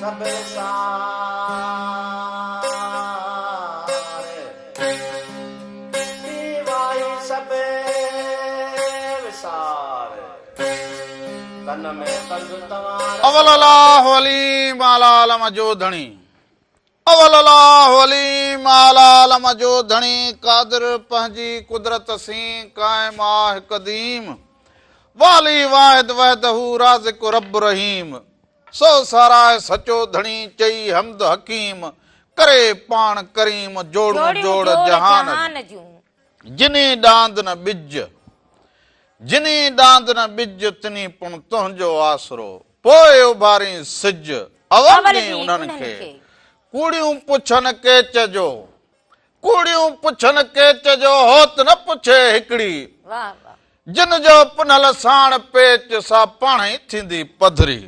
سڀ وسار، ٻي وائي سڀ وسار، تن ۾ تند تنوار. اول الله عليم اعليٰ عالم جو ڌڻي. اول الله عليم اعليٰ عالم جو ڌڻي قادر پنهنجي قدرت سين قائم آه قديم والي واحد وحده رازق رب رحيم سو ساراهه سچو ڌڻي چئي حمد حڪيم ڪري پاڻ ڪريم جوڙون جوڙ جهان جون. جني ڏاند نه ٻج جني ڏاند نه ٻج تني پڻ تنهنجو آسرو پوء اڀارين سج اول ڏينهن انهن کي ڪوڙيون پڇن ڪيچ جو ڪوڙيون پڇن ڪيچ جو هوت نه پڇي هڪڙي جن جو پنهل ساڻ پيچ سا پاڻهئي ٿيندي پڌري.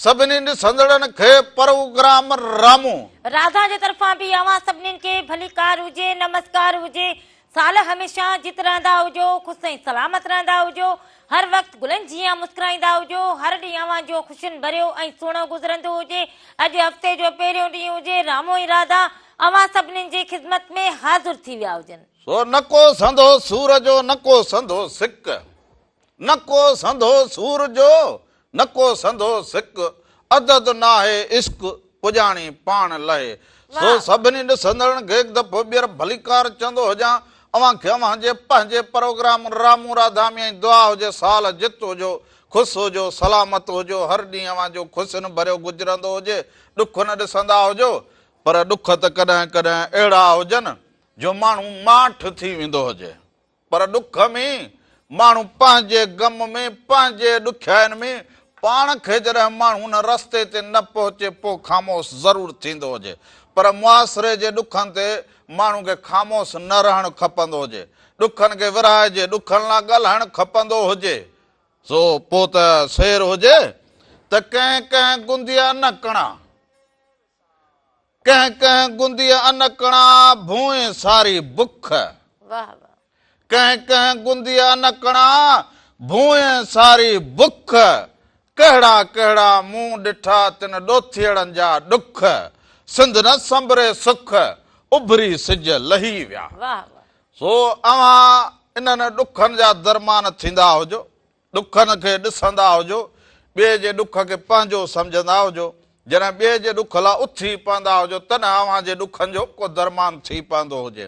سڀني ڏسندڙن کي پروگرام رامو. راڌا جي طرفان به اوهان سڀنين کي ڀليڪار هجي نمسڪار هجي سال هميشه جت رهندا هجو خوش ۽ سلامت رهندا هجو هر وقت گلن جيان مسڪرائيندا هجو هر ڏينهن اوهان جو خوشين ڀريو ۽ سهڻو گذرندو هجي اڄ هفتي جو پهريون ڏينهن هجي رامو ۽ راڌا اوهان سڀنين جي خدمت ۾ حاضر ٿي ويا هجن. سو نه ڪو سنڌو سور جو نه ڪو سنڌو سڪ، نه ڪو سنڌو سور جو نه ڪو سنڌو سڪ، عدد ناهي عشق پڄاڻي پاڻ لهي. سو سڀني ڏسندڙن کي هڪ دفعو ٻيهر ڀليڪار چوندو هجان، اوهان کي اوهان جي پنهنجي پروگرام رامون راڌامي ۽ دعا هجي سال جت هجو، خوش هجو، سلامت هجو، هر ڏينهن اوهان جو خوشين ڀريو گذرندو هجي، ڏک نه ڏسندا هجو، پر ڏک ته ڪڏهن ڪڏهن اهڙا هجن جو ماڻهو ماٺ ٿي ويندو هجي پر ڏک ۾ ماڻهو پنهنجي غم ۾ پنهنجي ڏکيائين ۾ پاڻ کي جڏهن ماڻهو ان رستي تي نه پهچي پوء خاموش ضرور ٿيندو هجي پر معاشري جي ڏکن تي ماڻهو کي خاموش نه رهڻ کپندو هجي ڏکن کي ورهائجي ڏکن لاء ڳالهائڻ کپندو هجي سو پوء ته سير هجي ته ڪنهن ڪنهن گنديا نه ڪڻا. ڪنهن ڪنهن گنديء ان ڪڻا ڀونء ساري بک. ڪنهن ڪنهن گنديء ان ڪڻا ڀونء ساري بک. ڪهڙا ڪهڙا مون ڏٺا تن ڏوٿيئڙن جا ڏک. سنڌ نه سنڀري سک، اڀري سج لهي ويا. سو اوهان انهن ڏکن جا درمان ٿيندا هجو. ڏکن کي ڏسندا هجو، ٻئي جي ڏک کي پنهنجو سمجهندا هجو، جڏهن ٻئي جي ڏک لاء اٿي پوندا هجو، تڏهن اوهان جي ڏکن جو ڪو درمان ٿي پوندو هجي.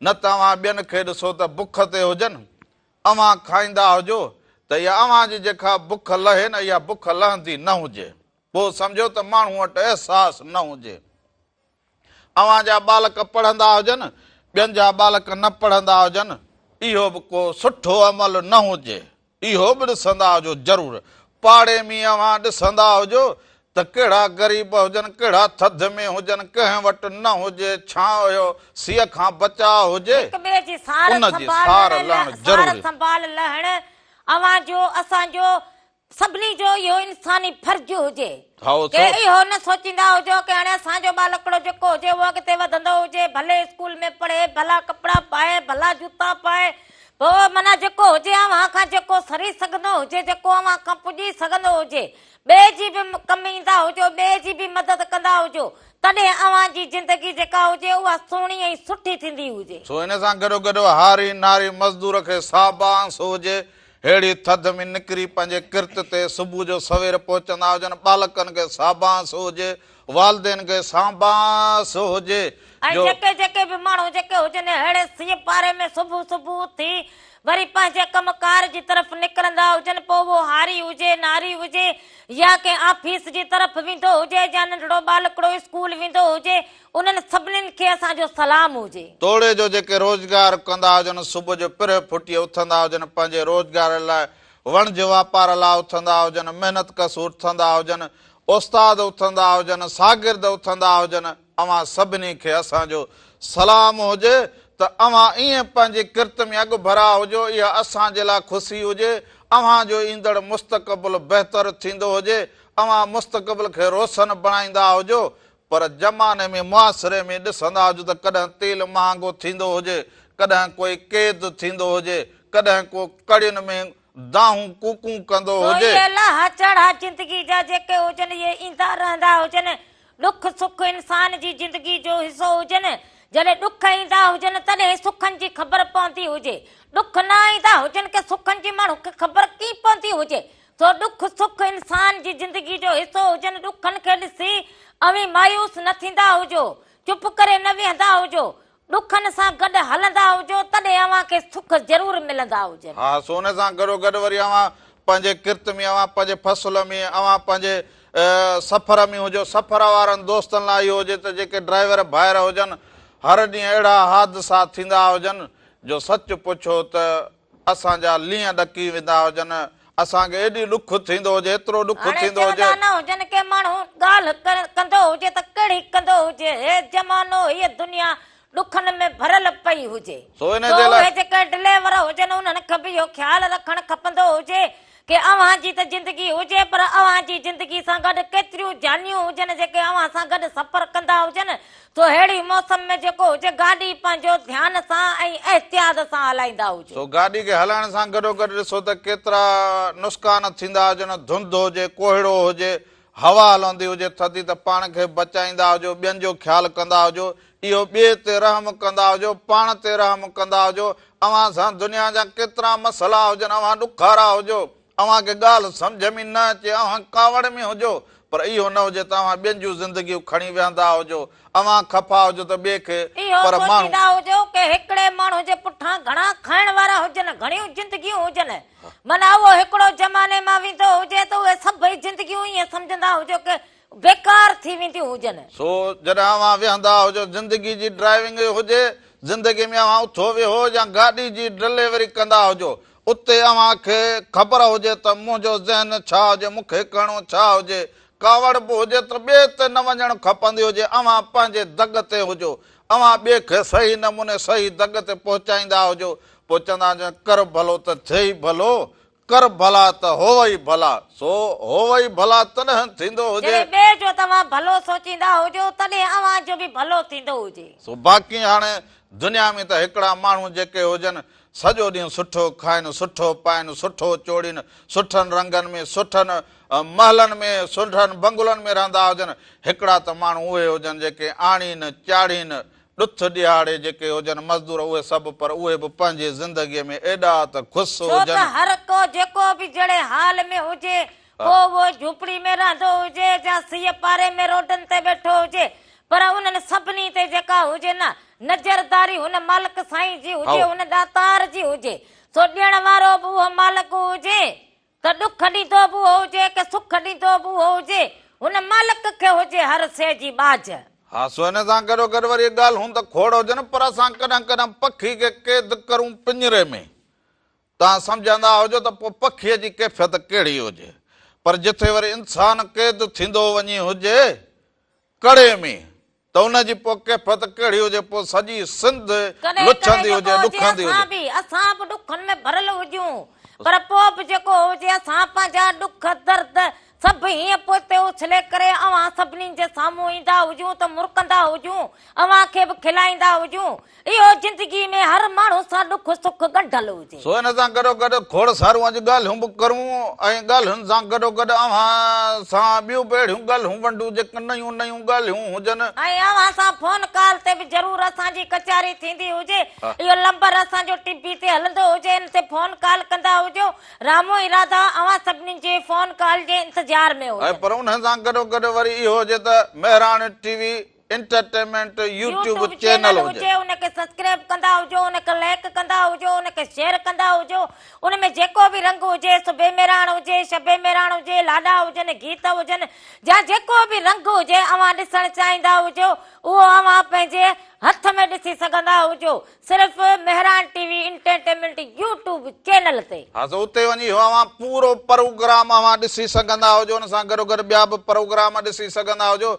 نه ته اوهان ٻين کي ڏسو ته بک تي هجن، اوهان کائيندا هجو ته اها اوهان جي جيڪا بک لهي نه اها بک لهندي نه هجي. پوء سمجهو ته ماڻهو وٽ احساس نه هجي. اوهان جا ٻالڪ پڙهندا هجن، ٻين جا ٻالڪ نه پڙهندا هجن، اهو به ڪو سٺو عمل نه هجي، اهو به ڏسندا هجو ضرور. پاڙي ۾ اوهان ڏسندا هجو ته ڪهڙا غريب هجن، ڪهڙا ٿڌ ۾ هجن، ڪنهن وٽ نه هجي، ڇانء اهو سيء کان بچاء هجي، هڪ ٻئي جي سار ان جي سار لهڻ ضروري. سنڀال لهڻ اوهان جو اسان جو سڀني جو اهو انساني فرض هجي ڪي اهو نه سوچيندا هجو ڪي هاڻي اسان جو ٻالڪڙو جيڪو هجي اهو اڳتي وڌندو هجي ڀلي اسڪول ۾ پڙهي ڀلا ڪپڙا پائي ڀلا جوتا پائي پوء معنيٰ جيڪو هجي اوهان کان جيڪو سري سگهندو هجي جيڪو اوهان کان پڄي سگهندو هجي ٻئي جي به ڪم ايندا هجو ٻئي جي به مدد ڪندا هجو تڏهن اوهان جي زندگي جيڪا هجي اها سهڻي ۽ سٺي ٿيندي هجي. سو ان سان گڏوگڏ هاري ناري مزدور کي سابانس هجي ههڙي ٿڌ ۾ نڪري پنهنجي ڪرت تي صبح جو سوير پهچندا هجن، ٻالڪن کي سابانس هجي، والدين کي سانبانس هجي ۽ جو. جيڪي جيڪي به ماڻهو جيڪي هجن ههڙي سيء پاري ۾ صبح صبح اٿي وري پنهنجي ڪم ڪار جي طرف نڪرندا هجن پوء اهو هاري هجي ناري هجي يا ڪنهن آفيس جي طرف ويندو هجي يا ننڍڙو ٻالڪڙو اسڪول ويندو هجي انهن سڀنين کي اسان جو سلام هجي. توڙي جو جيڪي روزگار ڪندا هجن، صبح جو پرهه ڦٽيء اٿندا هجن، پنهنجي روزگار لاء، وڻج واپار لاء اٿندا هجن، محنت ڪش اٿندا هجن، استاد اٿندا هجن، شاگرد اٿندا هجن، اوهان سڀني کي اسان جو سلام هجي ته اوهان ائين پنهنجي ڪرت ۾ اڳڀرا هجو، اها اسان جي لاء خوشي هجي، اوهان جو ايندڙ مستقبل بهتر ٿيندو هجي، اوهان مستقبل کي روشن بڻائيندا هجو، پر زماني ۾ معاشري ۾ ڏسندا هجو ته ڪڏهن تيل مهانگو ٿيندو هجي، ڪڏهن ڪوئي قيد ٿيندو هجي، ڪڏهن ڪو ڪڙين ۾ دانهون ڪوڪون ڪندو سو هجي. اهي لاها چاڙها زندگي جا جيڪي هجن اهي ايندا رهندا هجن. ڏک سک انسان جي زندگي جو حصو هجن. جڏهن ڏک ايندا هجن تڏهن سکن جي خبر پوندي هجي. ڏک نه ايندا هجن ڪي سکن جي ماڻهو کي خبر ڪيئن پوندي هجي. سو ڏک سک انسان جي زندگي جو حصو هجن. ڏکن کي ڏسي اوهين مايوس نه ٿيندا هجو. چپ ڪري نه ويهندا هجو. ڏکن سان گڏ هلندا هجو تڏهن اوهان کي سک ضرور ملندا هجن. ها سو ان سان گڏوگڏ وري اوهان پنهنجي ڪرت ۾ اوهان پنهنجي فصل ۾ اوهان پنهنجي سفر ۾ هجو. سفر وارن دوستن لاء اهو هجي ته جيڪي ڊرائيور ڀائر هجن هر ڏينهن اهڙا حادثا ٿيندا هجن جو سچ پڇو ته اسان جا لينء ڏڪي ويندا هجن، اسان کي ايڏي ڏک ٿيندو هجي، ايترو ڏک هاڻي ٿيندو هجي. چوندا نه هجن ڪي ماڻهو ڳالهه ڪندو هجي ته ڪهڙي ڪندو هجي، هي زمانو هيء دنيا ڏکن ۾ ڀريل پئي هجي. سو ان سو جي لاء. اهي جيڪي ڊليور هجن انهن کي به اهو خيال رکڻ کپندو هجي ڪي اوهان جي ته زندگي هجي پر اوهان جي زندگي سان گڏ ڪيتريون جانيون هجن جيڪي اوهان سان گڏ سفر ڪندا هجن سو ههڙي موسم ۾ جيڪو هجي گاڏي پنهنجو ڌيان سان ۽ احتياط سان هلائيندا هجو. سو گاڏي کي هلائڻ سان گڏوگڏ ڏسو ته ڪيترا نسقان ٿيندا هجن، ڌنڌ هجي، ڪوهيڙو هجي، هوا هلندي هجي ٿڌي ته پاڻ کي بچائيندا هجو، ٻين جو خيال ڪندا هجو، اهو ٻئي تي رحم ڪندا هجو، پاڻ تي رحم ڪندا هجو، اوهان سان دنيا جا ڪيترا مسئلا هجن، اوهان ڏکارا هجو، اوهان کي ڳالهه سمجهه ۾ نه اچي، اوهان ڪاوڙ ۾ هجو، پر اهو نه هجي ته اوهان ٻين جون زندگيون کڻي ويهندا هجو، اوهان خفا هجو ته ٻئي کي، اهو پر ماڻهو. سوچيندا هجو ڪه هڪڙي ماڻهو جي پٺان گهڻا کائڻ وارا هجن، گهڻيون زندگيون هجن، معنيٰ اهو هڪڙو زماني مان ويندو هجي ته اهي سڀئي زندگيون ائين سمجهندا هجو ڪه بيڪار ٿي وينديون هجن. سو جڏهن اوهان ويهندا هجو، زندگي جي ڊرائيونگ هجي، زندگي ۾ اوهان اٿو ويهو يا گاڏي جي ڊليوري ڪندا هجو، اتي اوهان کي خبر هجي ته منهنجو ذهن ڇا هجي، مون کي ڪرڻو ڇا هجي، ڪاوڙ به هجي ته ٻئي تي نه وڃڻ کپندي هجي، اوهان پنهنجي دڳ تي هجو، اوهان ٻئي کي صحيح نموني صحيح دڳ تي پهچائيندا هجو، پوء چوندا هجن ڪر ڀلو ته ٿئي ڀلو، ڪر ڀلا ته هوئي ڀلا، سو هوئي ڀلا تڏهن ٿيندو هجي. جڏهن ٻئي جو توهان ڀلو سوچيندا هجو، تڏهن اوهان جو به ڀلو ٿيندو هجي. سو باقي هاڻي دنيا ۾ ته هڪڙا ماڻهو جيڪي هجن، سڄو ڏينهن سٺو کائن، سٺو پائن، سٺو چوڙين، سٺن رنگن ۾، سٺن محلن ۾، سٺن بنگلن ۾ رهندا هجن. هڪڙا ته ماڻهو اهي هجن جيڪي آڻين، چاڙهين، ڏٿ ڏهاڙي جيڪي هجن مزدور اهي سڀ پر اهي به پنهنجي زندگيء ۾ ايڏا ته خوش ڇو ته هجن. هر ڪو جيڪو به جهڙي حال ۾ هجي، ڪو اهو جهوپڙي ۾ رهندو هجي يا سيء پاري ۾ روڊن تي ويٺو هجي، پر انهن سڀني تي جيڪا هجي نه نظرداري هن مالڪ سائين جي هجي، هن ڏاتار جي هجي، سو ڏيڻ وارو به اهو مالڪ هجي ته ڏک ڏيندو به اهو هجي ڪه سک ڏيندو به اهو هجي، هن مالڪ کي هجي هر شيء جي ٻاجهه. ها سو ان سان گڏوگڏ وري ڳالهون ته کوڙ هجن پر اسان ڪڏهن ڪڏهن پکي کي قيد ڪرون پڃري ۾. توهان سمجهندا هجو ته پوء پکيء جي ڪيفيت ڪهڙي هجي. پر جٿي وري انسان قيد ٿيندو وڃي هجي ڪڙي ۾ ته ان جي پوء ڪيفيت ڪهڙي هجي، پوء سڄي سنڌ ڪڏهن ڪڏهن لڇندي هجي، جيڪو هجي ڏکندي اسان هجي. به اسان به ڏکن ۾ ڀريل هجون پر پوء به جيڪو هجي اسان پنهنجا ڏک درد سڀ هيئن پوئتي اڇلي ڪري اوهان سڀني جي سامهون ايندا هجون ته مرڪندا هجون، اوهان کي به کلائيندا هجون. اهو زندگي ۾ هر ماڻهو سان ڏک سک ڳنڍيل هجي. سو ان سان گڏوگڏ کوڙ ساريون اڄ ڳالهيون به ڪرون ۽ ڳالهين سان گڏوگڏ اوهان سان ٻيون به اهڙيون ڳالهيون ونڊون جيڪي نيون نيون ڳالهيون هجن. ۽ اوهان سان فون ڪال تي به ضرور اسان جي ڪچهري ٿيندي هجي. اهو لمبر اسان جو ٽي وي تي هلندو هجي ان تي فون ڪال ڪندا هجو. رامو ۽ راڌا اوهان سڀني جي فون ڪال جي انتظار ۾ ۽ هجن. پر انهن سان گڏوگڏ وري اهو هجي ته Mehran T V entertainment YouTube YouTube channel channel هجي. هجي ان کي سبسڪرائب ڪندا هجو ان کي لائيڪ ڪندا هجو ان کي شيئر ڪندا هجو ان ۾ جيڪو به رنگ هجي صبح مهراڻ هجي شب مهراڻ هجي لاڏا هجن گيت هجن يا جيڪو به رنگ هجي اوهان ڏسڻ چاهيندا هجو اهو اوهان پنهنجي هٿ ۾ ڏسي سگهندا هجو صرف Mehran T V entertainment YouTube channel تي. ها سو اتي وڃي اهو اوهان پورو پروگرام اوهان ڏسي سگهندا هجو ان سان گڏوگڏ ٻيا به پروگرام ڏسي سگهندا هجو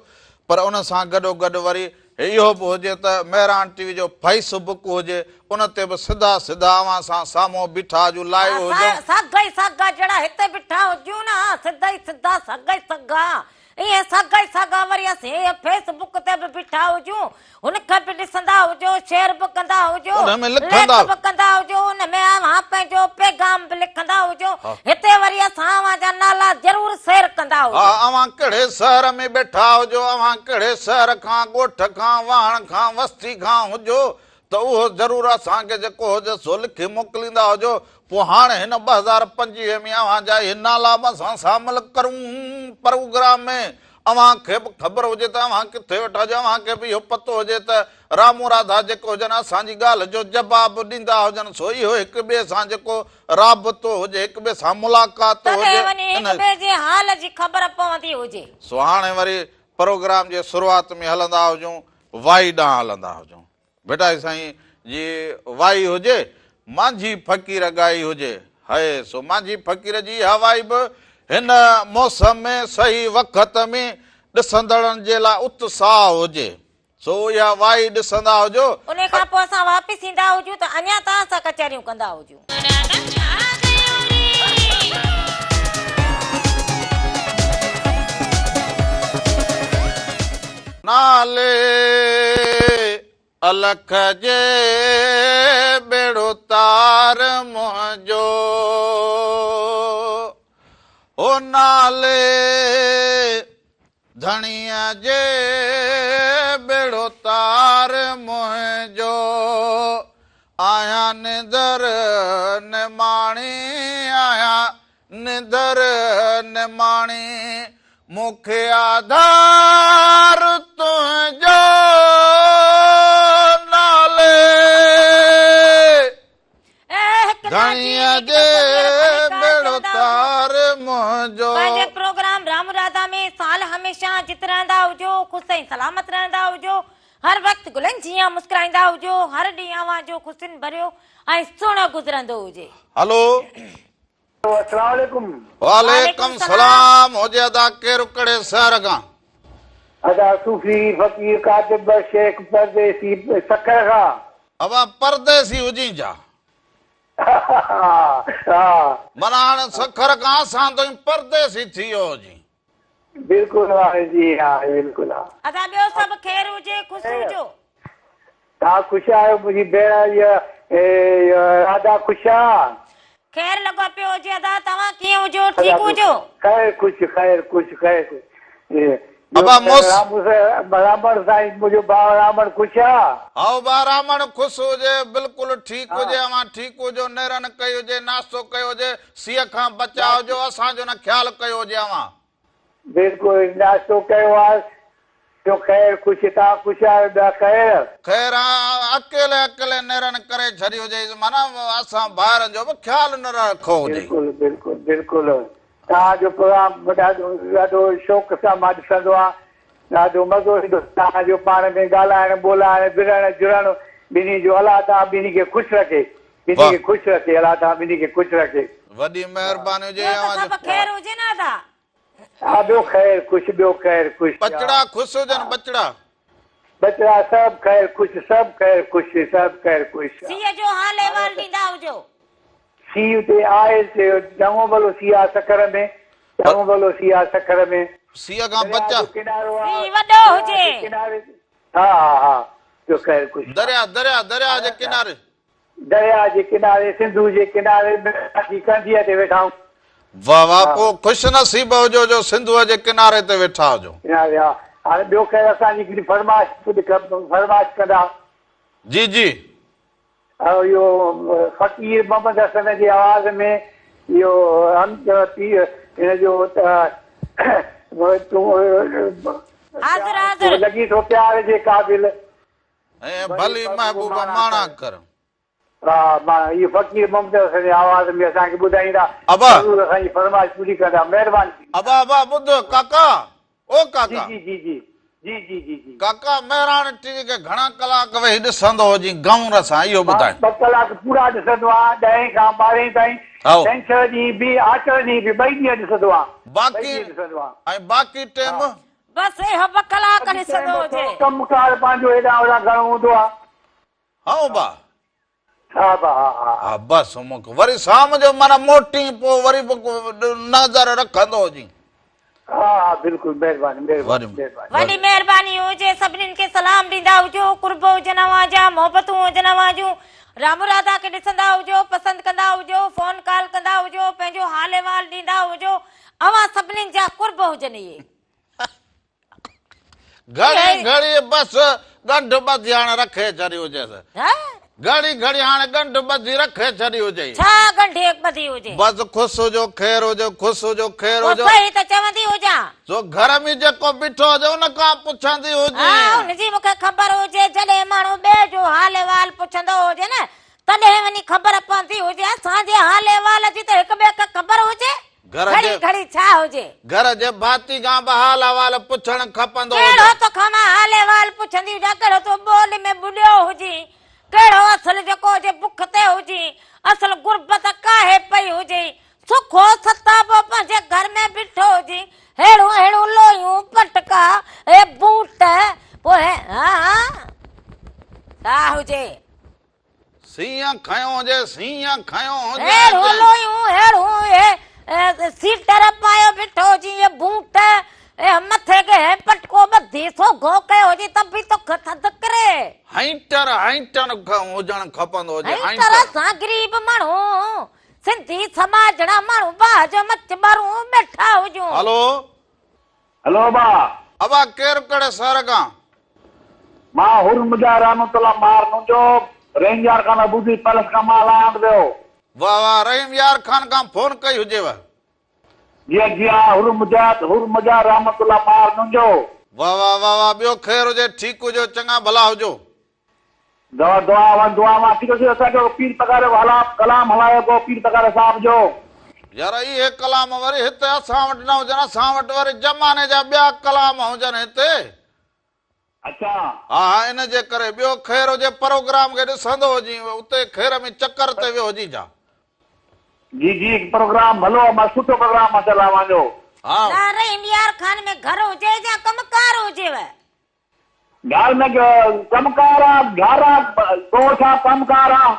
پر ان سان گڏوگڏ وري اهو به هجي ته مهراڻ ٽي وي جو فيس بڪ هجي ان تي به سڌا سڌا اوهان سان سامهون بيٺا هجون لائيو هجون. ساڳا ئي ساڳا جهڙا هتي بيٺا هجون نه ها سڌا ئي سڌا ساڳا ئي ساڳا. ائين ساڳا ئي ساڳا وري اسين فيس بڪ تي به بيٺا هجون، هن کي به ڏسندا هجو، شيئر به ڪندا هجو، ان ۾ لکندا ليک به ڪندا هجو، ان ۾ اوهان پنهنجو پيغام به لکندا هجو، هتي وري اسان اوهان جا نالا ضرور شيئر ڪندا هجون. ها اوهان ڪهڙي شهر ۾ ٻيٺا هجو، اوهان ڪهڙي شهر کان، ڳوٺ کان، واهڻ کان، وستي کان هجو ته اهو ضرور اسان کي جيڪو هجي سو لکي موڪليندا هجو، پوء هاڻ هن 2025 ۾ اوهان جا اهي نالا به اسان شامل ڪرون پروگرام ۾ اوهان کي به خبر هجي ته اوهان ڪٿي ويٺا هجو اوهان کي به اهو پتو هجي ته رامو راڌا جيڪو هجن اسان جي ڳالهه جو جواب ڏيندا هجن سو اهو هڪ ٻئي سان جيڪو رابطو هجي هڪ ٻئي سان ملاقات تڏهن هجي وڃي ان هڪ ٻئي جي حال جي خبر پوندي هجي. سو هاڻي وري پروگرام جي شروعات ۾ هلندا هجون وائي ڏانهن هلندا هجون. ڀٽائي سائين جي وائي هجي، مانجهي فقير ڳائي هجي. هئي سو مانجهي فقير جي اها وائي به هن موسم ۾ صحيح وقت ۾ ڏسندڙن جي لاء اتساهه هجي. سو اها وائي ڏسندا هجو. انهي کان پوء اسان واپس ايندا هجون ته اڃا توهان سان ڪچهريون ڪندا هجون. نالي الک جي ٻيڙو تار منهنجو او نالي ڌڻيء جي ٻيڙو تار منهنجو آهيان نندر نماڻي آهيان نندر نماڻي مون کي آڌار تنهنجو نالي ڌڻيء جي ٻيڙو تار منهنجو. پنهنجي پروگرام رام راڌا ۾ سال هميشه جت رهندا هجو خوش ۽ سلامت رهندا هجو هر وقت گلن جيان مسڪرائيندا هجو هر ڏينهن اوهان جو خوشين ڀريو ۽ سهڻو گذرندو هجي. هلو. السلام عليڪم. وعليڪم سلام هجي ادا ڪير ڪهڙي شهر کان. ادا صوفي فقير ڪاتب شيخ پرديسي سکر کان. ابا پرديسي هجين ڇا. ها. معنيٰ هاڻي سکر کان اسان تائين پرديسي ٿي ويو هجين. بلڪل ها جي ها بلڪل ها. ادا ٻيو سڀ خير هجي خوش هجو. توهان خوش آهيو منهنجي ڀيڻ راڌا خوش آ. خير لڳو پيو هجي ادا توهان ڪيئن هجو ٺيڪ هجو. خير خوش خير خوش خير خوش. ابا موس. رامڻ سائين منهنجو ڀاء رامڻ خوش آ. هائو ڀاء رامڻ خوش هجي بلڪل ٺيڪ هجي اوهان ٺيڪ هجو نيرن ڪئي هجي ناشتو ڪيو هجي سيء کان بچاء هجو اسان جو نه خيال ڪيو هجي اوهان. بلڪل ناشتو ڪيو آ ٻيو خير خوش توهان خوش آهيو ٻيا خير. خير آ اڪيلي اڪيلي نيرن ڪري ڇڏي هجي معنيٰ اسان ڀائرن جو به خيال نه رکو هجي. بلڪل بلڪل بلڪل توهان جو پروگرام ڏاڍو ڏاڍو شوق سان مان ڏسندو آهيان ڏاڍو مزو ايندو توهان جو پاڻ ۾ ڳالهائڻ ٻولهائڻ ورڻ جڙڻ ٻنهي جو الله توهان ٻنهي کي خوش رکي ٻنهي کي خوش رکي الله توهان ٻنهي کي خوش رکي. وڏي مهرباني هجي ٻيو ته اوهان سڀ جو. خير هجي نه ادا. ها ٻيو خير خوش ٻيو خير خوش. ٻچڙا خوش هجن ٻچڙا. ٻچڙا سڀ خير خوش سڀ خير خوش سڀ خير خوش. سيء جو حال احوال ڏيندا هجو. سيء اتي آهي چڱو ڀلو سيء آ سکر ۾ چڱو ڀلو سيء آ سکر ۾. سيء کان درياء بچا. جو ڪنارو آ سيء وڏو درياء هجي. جي ڪناري ها ها ها ٻيو خير خوش. درياء درياء درياء جي ڪناري. درياء جي ڪناري سنڌو جي ڪناري ميان جي ڪنڌيء تي ويٺا آهيون. واه واه پوء خوش نصيب هجو جو سنڌوء جي ڪناري تي ويٺا هجو. ڪناري ها هاڻي ٻيو خير اسان جي هڪڙي فرمائش فرمائش ڪندا. جي جي. اهو فقير محمد حسن جي آواز ۾ اهو هن جو تون حاضر حاضر. لڳين ٿو پيار جي قابل. ۽ ڀلي محبوب ماڻا ڪر. ها مان اهو فقير محمد حسن جي آواز ۾ اسان کي ٻڌائيندا ابا. ضرور اسان جي فرمائش پوري ڪندا مهرباني ٿيندي. ابا ابا ٻڌ ڪاڪا او ڪاڪا. جي جي جي جي جي جي جي. ڪاڪا مهراڻ ٽي وي کي گهڻا ڪلاڪ ويهي ڏسندو هجين گئونر سان اهو مان ٻڌاء. ٻه ڪلاڪ پورا ڏسندو آهيان ڏهين کان ٻارهين تائين هائو. ڇنڇر ڏينهن به آچر ڏينهن به ٻئي ڏينهن ڏسندو آهيان ٻئي باقي ڏينهن ڏسندو آهيان. ۽ باقي ٽيم. ها. بس اهو ٻه ڪلاڪ ڏسندو هجي. ڪم ڪار پنهنجو هيڏانهن هوڏانهن گهڻو هوندو آ. هائو با. ها با ها ها. ها بس مونکي وري شام جو معنيٰ موٽين پوء وري به نظر رکندو هجين. ها ها بلڪل مهرباني مهرباني مهرباني. وڏي مهرباني هجي سڀنين کي سلام ڏيندا هجو قرب هجن اوهان جا محبتون هجن اوهان جون رامو راڌا کي ڏسندا هجو پسند ڪندا هجو فون ڪال ڪندا هجو پنهنجو حال احوال ڏيندا هجو اوهان سڀنين جا قرب هجن اهي. گهڙي گهڙي بس ڳنڍ ٻڌي هاڻ رکي ڇڏي هجيس. گهڙي گهڙي هاڻ ڳنڍ ٻڌي رکي ڇڏي هجئي. ڇا ڳنڍي ٻڌي هجي؟ بس خوش هجو خير هجو خوش هجو خير هجو. پوء صحيح ته چوندي هجان. سو گهر ۾ جيڪو بيٺو هجي ان کان پڇندي هجين. ها ان جي مون کي خبر هجي جڏهن ماڻهو ٻئي جو حال احوال پڇندو هجي نه تڏهن وڃي خبر پوندي هجي اسان جي حال احوال جي ته هڪ ٻئي کي خبر هجي. گهر گهڙي جي گهڙي ڇا هجي. گهر جي ڀاتي کان به حال احوال پڇڻ کپندو هجي. ڪهڙو توکان مان حال احوال پڇندي هجان، ڪهڙو تون ٻول ۾ ٻڏيو هجين، ڪهڙو اصل جيڪو هجي بک تي هجين، اصل غربت ڪاهي پئي هجئي، سکو ستابو پنهنجي گهر ۾ بيٺو هجين، ههڙون ههڙون لويون، پٽڪا، هي بوٽ، پوء ها ها ڇا هجي. سينء کنيو هجي، سينء کنيو هجي. ههڙون لويون، ههڙون هي سيٽر پايو بيٺو هجي، هي بوٽ، هي مٿي کي هي پٽڪو ٻڌي سوگهو ڪيو هجي ته به توکي ٿڌ ڪري. هائينٽر، هائينٽر هجڻ کپندو هجي، هائينٽر. اسان غريب ماڻهو، سنڌي سماجڙا ماڻهو باهه جو مچ ٻارون ٻيٺا هجون. هلو. هلو ابا. ابا ڪير ڪهڙي شهر کان. مان حر مجاهد رحمت الله مار منهنجو رحيم يار خان ابوظهبي پيلس کان مان هلايان پيو. واه واه رحيم يار خان کان فون ڪئي هجيو. جي جي ها حر مجاهد حر مجاهد رحمت الله مار منهنجو. واه واه واه واه ٻيو خير هجي ٺيڪ هجو چڱا ڀلا هجو. دعا دعا اوهان دعا مان ٺيڪ هجي اسان کي پير پگهاري جو هلام ڪلام هلايو ڪو پير پگهاري صاحب جو. يار اهي ڪلام وري هتي اسان وٽ نه هجن اسان وٽ وري زماني جا ٻيا ڪلام هجن هتي. اڇا. ها ها ان جي ڪري ٻيو خير هجي پروگرام کي ڏسندو هجين اتي خير ۾ چڪر تي ويو هجين ڇا. جي جي پروگرام ڀلو آ مان سٺو پروگرام ماشاءالله اوهان جو. ها. لا رحيم يار خان ۾ گهر هجي يا ڪم ڪار هجيو. گهر ۾ ڪم ڪار آ، گهر آ، ڳوٺ آ، ڪم ڪار آ.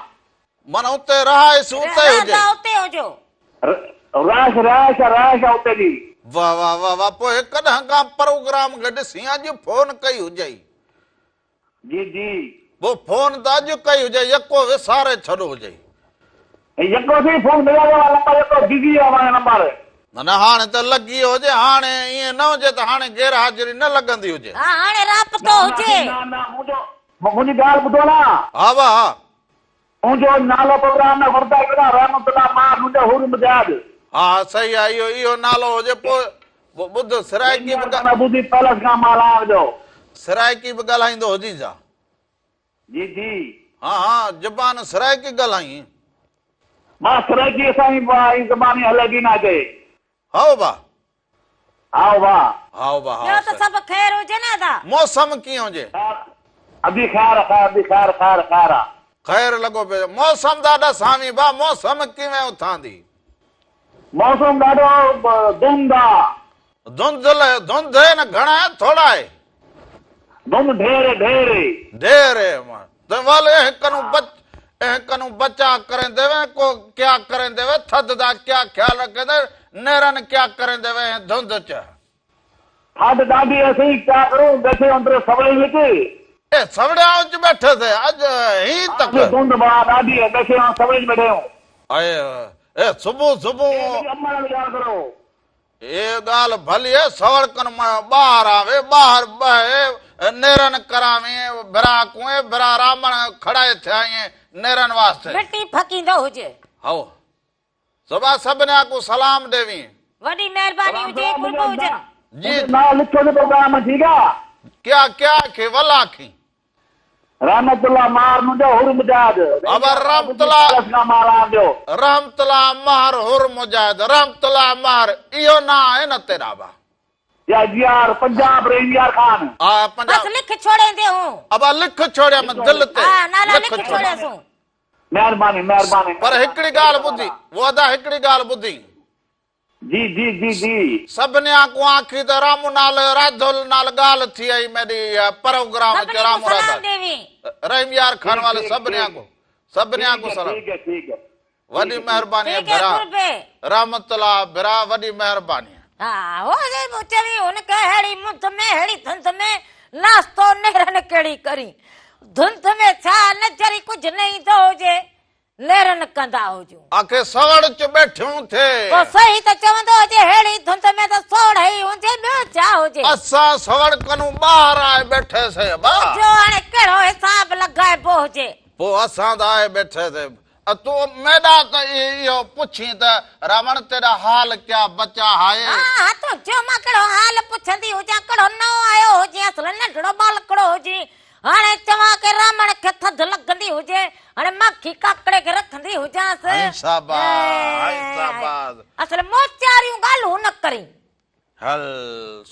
معنيٰ اتي رهائش اتي هجي. رهندا اتي هجو. رهائش رهائش آ، رهائش آ اتي جي. واه واه واه واه پوء ڪڏهن کان پروگرام کي ڏسين اڄ فون ڪئي هجئي. جي جي. پوء فون ته اڄ ڪئي هجئي يڪو وساري ڇڏو هجئي. يڪو سائين فون مليو آ نمبر يڪو بزي آ اوهان جو نمبر. نه نه هاڻي ته لڳي ويو هجي هاڻي ائين نه هجي ته هاڻي غير حاضري نه لڳندي هجي. ها هاڻي رابطو هجي. نه نه منهنجو منهنجي ڳالهه ٻڌو نه. ها وا ها. منهنجو نالو پروگرام ۾ ورتائي ڪيو نه رحمت الله مان منهنجو حور مجاهد. ها ها صحيح آ اهو اهو نالو هجي پوء ٻڌ سرائيڪي به. ابوظهبي پيلس کان مان لاهور جو. سرائيڪي به ڳالهائيندو هجين ڇا. جي جي. ها ها زبان سرائيڪي ڳالهائين. مان سرائيڪي اسان جي هي زبان ئي هلي ٿي نه هتي. هائو با. هائو با. هائو با ٻيو ته سڀ خير هجي نه ادا. موسم ڪيئن هجي. خير ادي خير خير ادي خير خير خير آ. خير لڳو پيو موسم دا ڏساوين با موسم ڪيوين اٿان the. موسم ڏاڍو ڌنڌ آ. ڌنڌ ڌنڌ هي نه گهڻا هي ٿوڙا هي. ڌنڌ ڍير هي ڍير هي. ڍير هي ته ول اهه ڪنون بچ اهه ڪنون بچا ڪريندي وين ڪو ڪيا ڪريندي وين ٿڌ دا ڪيا خيال رکيندي نيرن ڪيا ڪريندي وين اهه ڌنڌ چ. ٿڌ ڏاڍي هي سائين ڪيا ڪرون بيٺي اندر سوڙي وچ. اي سوڙيا وچ بيٺي سي اڄ هي تڪ. ڌنڌ با ڏاڍي هي بيٺي آن سوڙي وچ بيٺي هون. اي اي صبح صبح. اي منهنجي امڙ ڳالهه ڪرو. هيء ڳالهه ڀلي سوڙ ڪن مان ٻاهر آوي، ٻاهر ٻهي نيرن ڪراوين، ڀرا ڪوئين، ڀرا رامڻ کڙائي ٿيائين نيرن واسطي. مٽي ڦڪيندو هجي. هائو. صبا سڀنيان ڪون سلام ڏيوين. وڏي مهرباني هجي قرب هجن. جي. نالو لکيو ٿي پروگرام ۾ ٺيڪ آ. ڪيا ڪيا کي ول آکين. رحمت الله مار منهنجو حر مجاهد. ابا رحمت الله رحمت الله مهر حر مجاهد رحمت الله مهر اهو نان آهي نه تيڏا با. جي جي آر پنجاب رحيم يار خان. ها پنجاب. بس لک ڇوڙيندي هون. ابا لک ڇوڙيم دل تي ها نالا لک ڇوڙيسون. مهرباني مهرباني. پر هڪڙي ڳالهه ٻڌي وو ادا هڪڙي ڳالهه ٻڌي. جي جي جي جي. سڀنيان ڪون آکي ته رامو نال راڌل نال ڳالهه ٿي آئي ميڏي اها پروگرام چ رامو راڌا رحيم يار خان والي سڀنيان ڪون سڀنيان ڪون سلام وڏي مهرباني ڀرا رحمت الله ڀرا وڏي مهرباني. ها هو جي پوء چوين هن کي ههڙي مند ۾ ههڙي ڌنڌ ۾ ناشتو نيرن ڪهڙي ڪرين. ڌنڌ ۾ ڇا نظر ئي ڪجهه نه ايندو هجي. نيرن ڪندا هجون. آکي سوڙ چ ٻيٺيون ٿي. پوء صحيح ته چوندو هجي ههڙي ڌنڌ ۾ ته سوڙ ئي هجي ٻيو ڇا هجي. اسان سوڙ ڪنون ٻاهر آئي ٻيٺي سي ابا. تنهنجو هاڻي ڪهڙو حساب لڳائبو هجي. پوء اسان ته آئي ٻيٺي سي. تون ميڏا ته اهو پڇين ته راوڻ تيڏا حال ڪيا بچا هائي. ها ها تنهنجو مان ڪهڙو حال پڇندي هجان ڪهڙو نئون آيو هجين اصل ننڍڙو ٻالڪڙو هجين. هاڻي چوان ڪي رامڻ کي ٿڌ لڳندي هجي، هاڻي ماکي ڪاڪڙي کي رکندي هجانس. هائي شاباس، هائي شاباس. اصل موچاريون ڳالهون نه ڪرين. هل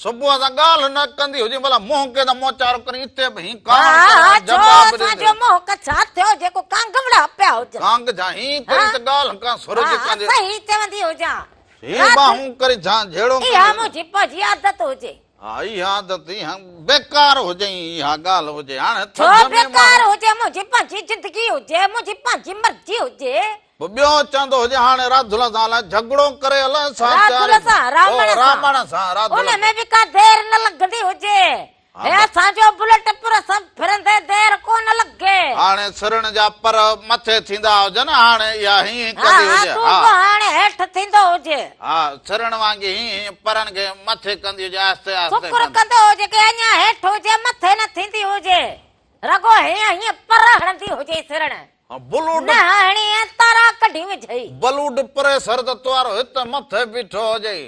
صبح سان ڳالهه نه ڪندي هجين ڀلا منهن ڪنهن سان موچارو ڪرين اتي به هين ڪاوڙ ها ڪرين ها ڇو جواب اسان ڏيندي. جو منهن ڪڇا ٿيو جيڪو ڪانگوڙا پيا هجن. ڪانگ جا هين ڪرين ته ڳالهه ڪان سر جي ها ڪندي. صحيح چوندي هجان. هي ٻانهون ڪري جان جهيڙو ڪندي. اها منهنجي پنهنجي عادت هجي. ها اها عادت اها بيڪار هجي اها ڳالهه هجي هاڻي ڇو ٿڌ ۾ بيڪار هجي منهنجي پنهنجي زندگي هجي منهنجي پنهنجي مرضي هجي. پوء ٻيو چوندو هجي هاڻي راڌل سان الائي جهڳڙو ڪري الائي سا راڌل سان رامڻ سان رامڻ سان راڌل ان ۾ به ڪا دير نه لڳندي هجي. هي اسان جو بلٽ پر سان ڦرندي دير ڪونه لڳي. هاڻي سرڻ جا پر مٿي ٿيندا هجن هاڻي اها هينئن ڪندي هجي. ها تون به هاڻي هيٺ ٿيندو هجي. ها سرڻ وانگي هينئن پرن کي مٿي ڪندي هجي آهستي آهستي. شڪر ڪندو هجي ڪي اڃا هيٺ هجي مٿي نه ٿيندي هجي. رڳو هينئن هينئن پر هڻندي هجي سرڻ. بلوڊ نه هڻي ۽ تارا ڪڍي وجهئي. بلوڊ پريسر ته توارو هت مٿي بيٺو هجئي.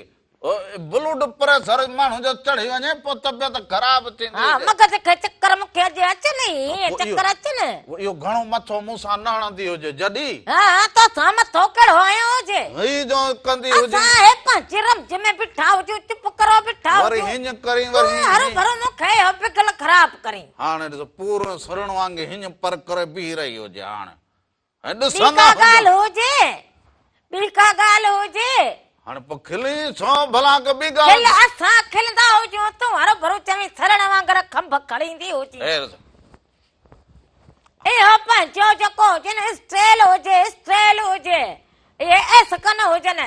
بلوڊ پريسر ماڻهو جو چڙهي وڃي پوء طبيعت خراب ٿيندي ها هجي. مغز کي چڪر مون کي اڄ اچن ئي چڪر اچن. اهو گهڻو مٿو مون سان نه هڻندي هجي جڏي. ها ها توسان مٿو ڪهڙو هنيو هجي. هي جو ڪندي هجي. اسان هي پنهنجي رمز ۾ بيٺا هجون چپ ڪرو بيٺا هجون. وري هينج ڪرين وري تون هروڀرو مون کي اهو بگل خراب ڪرين. هاڻي ڏس پورو سرڻ وانگي هينج پر ڪري بيهي رهي هجي هاڻي. ۽ ٻي ڏسندا ڪا هجو. ڳالهه هجي، ٻي ڪا ڳالهه هجي. هاڻي پوء کلين ڇو ڀلا ڪا ٻي ڳالهه. کل اسان کلندا هجون، تون هروڀرو چوين سرڻ وانگر کنڀ کڻيندي هجين. اهو پنهنجو جيڪو هجي نه اسٽيل هجي، اسٽيل هجي، اهي ايس ڪن هجن.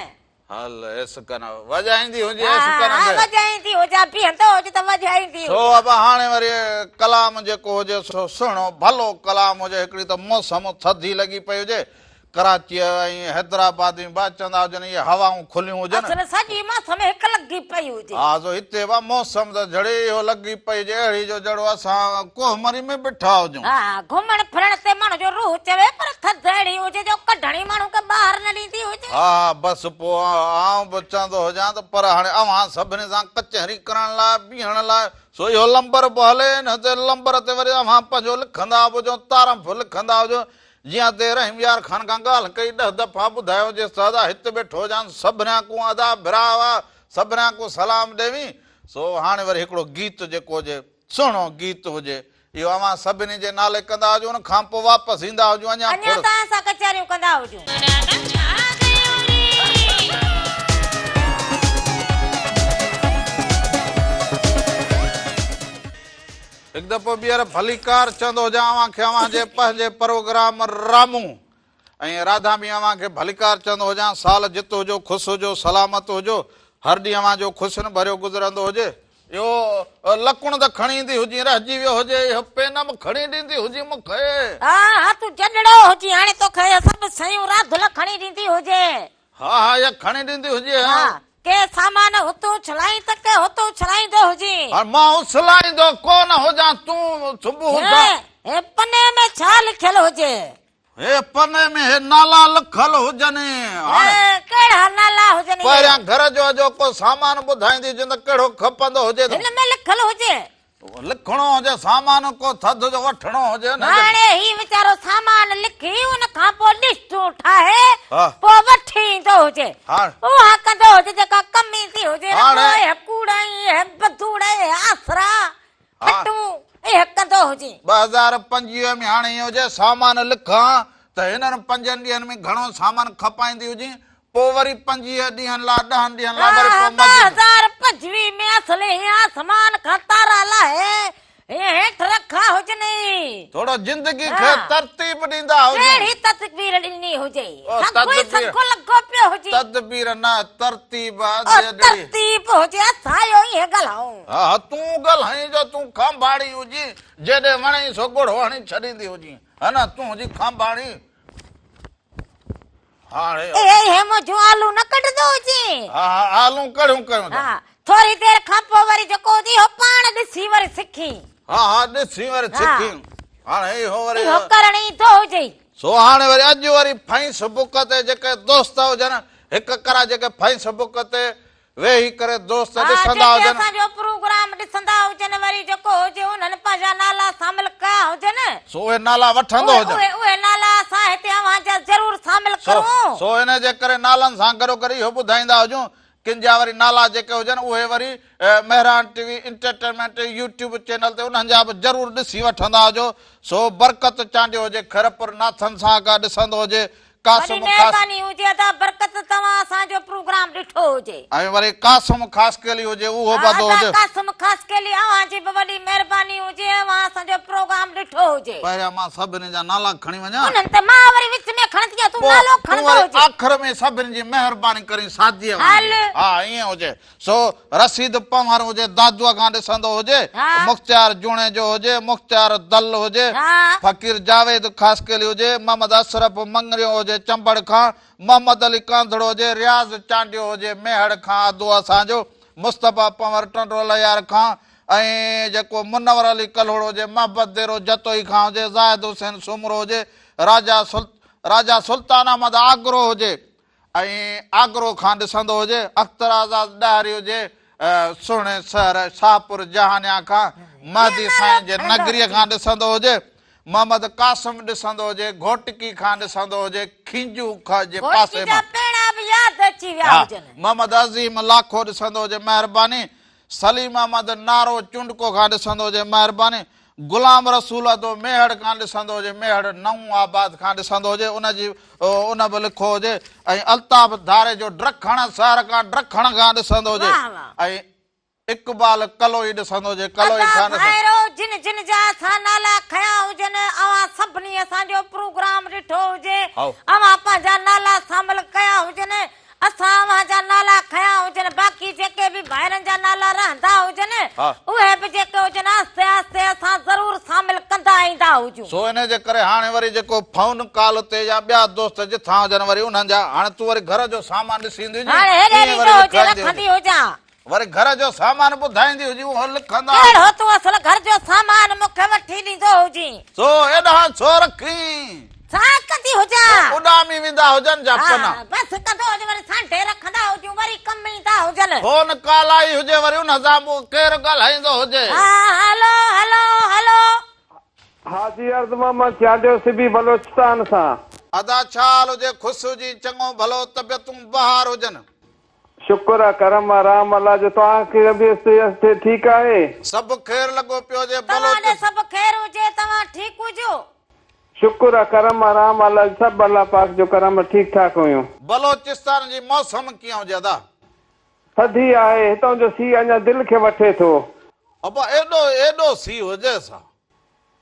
هل ايس ڪن وڄائيندي هجي ايس ڪن ها وڄائيندي هجي بيهندو هجي ته وڄائيندي سو ابا هاڻي وري ڪلام جيڪو هجي سو سهڻو ڀلو ڪلام هجي هڪڙي ته موسم ٿڌي لڳي پئي هجي ڪراچيء ۽ حيدرآباد ۾ به چوندا هجن اهي هوائون کليون هجن اصل سڄي موسم هڪ لڳي پئي هجي ها سو هتي به موسم ته جھڙي اهو لڳي پئي هجي اهڙي جو جهڙو اسان ڪوهه مري ۾ بيٺا هجون ها گهمڻ ڦرڻ تي ماڻهو جو روح چوي پر ٿڌ اهڙي هجي جو ڪڍڻ ئي ماڻهو کي ٻاهر نه ڏيندي هجي. ها بس پوء آئون به چوندو هجان ته پر هاڻي اوهان سڀني سان ڪچهري ڪرڻ لاء بيهڻ لاء سو اهو لمبر به هلي نه ته لمبر تي وري اوهان پنهنجو لکندا به هجو تعارف لکندا هجو جيئن تي رحيم يار خان کان ڳالهه ڪئي ڏهه دفعا ٻڌايو هجيس ته ادا هت ويٺو هجان سڀنيان ڪون ادا ڀرا هئا سڀنيان ڪون سلام ڏيوين سو هاڻي وري هڪڙو گيت جيڪو هجي سهڻو گيت هجي اهو اوهان سڀني جي نالي ڪندا هجو ان کان پوء واپس ايندا هجون اڃا اڃا توهان سان ڪچهريون ڪندا هجون. هڪ دفعو ٻيهر ڀليڪار چوندو هجان اوهان کي اوهان جي پنهنجي پروگرام رامون ۽ راڌا به اوهان کي ڀليڪار چوندو هجان سال جت هجو خوش هجو سلامت هجو هر ڏينهن اوهان جو خوشين ڀريو گذرندو هجي. اهو لڪڻ ته کڻي ايندي هجين رهجي ويو هجي اهو پين به کڻي ڏيندي هجين مون کي. ها ها تون جڏڙو هجين هاڻي توکي اهي سڀ شيون راڌل کڻي ڏيندي هجي. ها ها اها کڻي ڏيندي هجي ها. ها ڪي سامان هتون اڇلائين ته ڪي هتون اڇلائيندو هجين. هاڻ مان اڇلائيندو ڪو نه هجان تون صبح سان. هي پني ۾ ڇا لکيل هجي. هي پني ۾ هي نالا لکل هجن. هاڻي ڪهڙا نالا هجن اهي؟ پهريان گهر جو جو ڪو سامان ٻڌائيندي هجين ته ڪهڙو کپندو هجي ته. هن ۾ لکل هجي. لکڻو هجي سامان ڪو ٿڌ جو وٺڻو هجي نه. هاڻي هي ويچارو سامان لکي ان کان پوء لسٽون ٺاهي پوء وٺي ايندو هجي. اها ڪندو هجي جيڪا ڪم ايندي هجي نه پوء اهي ڪوڙ ۽ اهي بدوڙ اهي آسرا. کٽون اهي ڪندو هجين. 2025 ۾ هاڻي ائين هجي سامان لکان ته هنن پنجن ڏينهن ۾ گهڻو سامان کپائيندي هجين پوء وري 25 ڏينهن لاء ڏهن ڏينهن لاء وري پوء مسجد. 2025 ۾ اصل هيئن آسمان کان تارا لاهي هيئن هيٺ رکا هجنئي. ٿورو ٿورو زندگي کي ترتيب ڏيندا هجون. ڪهڙي تدبير ڏني هجي. سنکو ئي سنکو لڳو پيو هجي. تدبير نه ترتيب او ترتيب هجي اسان اهو ائين ڳالهائون. ها تون ڳالهائين جو تون کانڀاڻي هجين جيڏي وڻئي سو ڳوڙهو هڻي ڇڏيندي هجين ها نه تون هجين کانڀاڻي. هاڻي. اهي اهي منهنجون آلون نه ڪڍندو هجين. ها ها آلون ڪهڙيون ڪيون ٿا. ها ٿوري دير کان پوء وري جيڪو هجي اهو پاڻ ڏسي وري سکين. ها ها ڏسي وري سکين. هاڻي اهو وري. اهو ڪرڻ ايندو هجئي. سو هاڻي وري اڄ وري فيس بڪ تي جيڪي دوست هجن هڪ ڪرا جيڪي فيس بڪ تي ويهي ڪري دوست ها ڏسندا جيڪي هجن. اسان جو پروگرام ڏسندا هجن وري جيڪو هجي انهن پنهنجا نالا شامل ڪيا هجن. سو اهي نالا وٺندو اهي هجن. اهي اهي نالا اسان هتي اوهان جا ضرور شامل سو ڪرون. سو ان جي ڪري نالن سان گڏوگڏ اهو ٻڌائيندا هجون ڪن جا وري نالا جيڪي هجن اهي وري Mehran T V entertainment YouTube channel تي انهن جا به ضرور ڏسي وٺندا هجو سو برڪت چانڊيو هجي خيرپور ناٿن سان ڪا ڏسندو هجي وڏي قاسم خاص مهرباني هجي ادا برڪت توهان اسان جو پروگرام ڏٺو هجي. ۽ وري قاسم خاصخيلي هجي اهو ها به ادو ادا هجي. قاسم خاصخيلي اوهان جي به وڏي مهرباني هجي اوهان اسان جو پروگرام ڏٺو هجي. پهريان مان سڀني جا نالا کڻي وڃان. انهن ته مان وري وچ ۾ کڻندي آهيان تون پوء نالو تون کڻندو وري هجي. آخر ۾ سڀني جي مهرباني ڪرين ساديء هل. وانگي. ها ائين هجي. سو رشيد پنهور هجي دادوء کان ڏسندو هجي، ها. مختيار جوڻيجو هجي، مختيار دل هجي، ها. فقير جاويد خاصخيلي هجي، محمد اشرف مڱريو هجي چمبڙ کان، محمد علي ڪانڌڙو هجي، رياض چانڊيو هجي ميهڙ کان ادو اسان جو، مصطفيٰ پنهور ٽنڊو الهيار کان ۽ جيڪو منور علي ڪلهوڙو هجي، محبت ديرو جتوئي کان هجي، زاهد حسين سومرو هجي، راجا راجا سلطان احمد آگرو هجي، ۽ آگرو کان ڏسندو هجي، اختر آزاد ڏاهري هجي، سهڻي سحر شاهپور جهانيان کان، مهدي سائين جي نگريء کان ڏسندو هجي، محمد قاسم ڏسندو هجي، گهوٽڪي کان ڏسندو هجي، کينجهو جي پاسي مان. ها، محمد عظيم لاکو ڏسندو هجي، مهرباني. سليم احمد نارو چونڊڪو کان ڏسندو هجي، مهرباني. غلام رسول ادو ميهڙ کان ڏسندو هجي، ميهڙ نئون آباد کان ڏسندو هجي، ان جي ان به لکو هجي ۽ الطاف ڌاريجو ڊکڻ شهر کان ڊکڻ کان ڏسندو هجي واهه واهه. ۽ اقبال ڪلوئي ڏسندو هجي، ڪلوئي ادا کان ڏسندو. ڀائرو جن جن جا اسان نالا کنيا هجن اوهان سڀني اسان جو پروگرام ڏٺو هجي هائو. اوهان پنهنجا نالا شامل ڪيا هجن اسان اوهان جا نالا کنيا هجن باقي جيڪي به ڀائرن جا نالا رهندا هجن اهي به جيڪي هجن آهستي آهستي اسان ضرور شامل ڪندا ايندا هجون. سو انهي جي ڪري هاڻي وري جيڪو فون ڪال تي يا ٻيا دوست جٿان هجن وري انهن جا هاڻي تون وري گهر جو سامان ڏسيندي هجين هاڻي هيڏي ائين وري ڏيندو هجي لکائيندي رکندي هجين. هجان. وري گهر جو سامان ٻڌائيندي هجين اهو لکندا. ڪهڙو تون اصل گهر جو سامان مون کي وٺي ڏيندو هجين. سو ايڏانهن ڇو رکين. ڇا ڪندي هجان. سو اڏامي ويندا هجن جا پنا. ها بس ڪندو هجين وري سانڍي رکندا هجون وري ڪم ايندا هجن. فون ڪال آئي هجي وري ان سان به ڪير ڳالهائيندو هجي. ها هلو هلو هلو. حاجي عرض محمد چانڊيو سبي بلوچستان سان. ادا ڇا حال هجي خوش هجين چڱو ڀلو طبيعتون بهار هجن. شڪر آ ڪرم آ رحم الله جو توهان کي طبيعت صحت ٺيڪ آهي. سڀ خير لڳو پيو هجي توهان ڏي بلوچ. سڀ خير هجي توهان ٺيڪ هجو. شڪر آ ڪرم آ رحم الله جو سڀ الله پاڪ جو ڪرم آ ٺيڪ ٺاڪ هيون. بلوچستان جي موسم ڪيئن هجي ادا. ٿڌي آهي هتان جو سيء اڃا دل کي وٺي ٿو. ابا ايڏو ايڏو سيء هجي سا.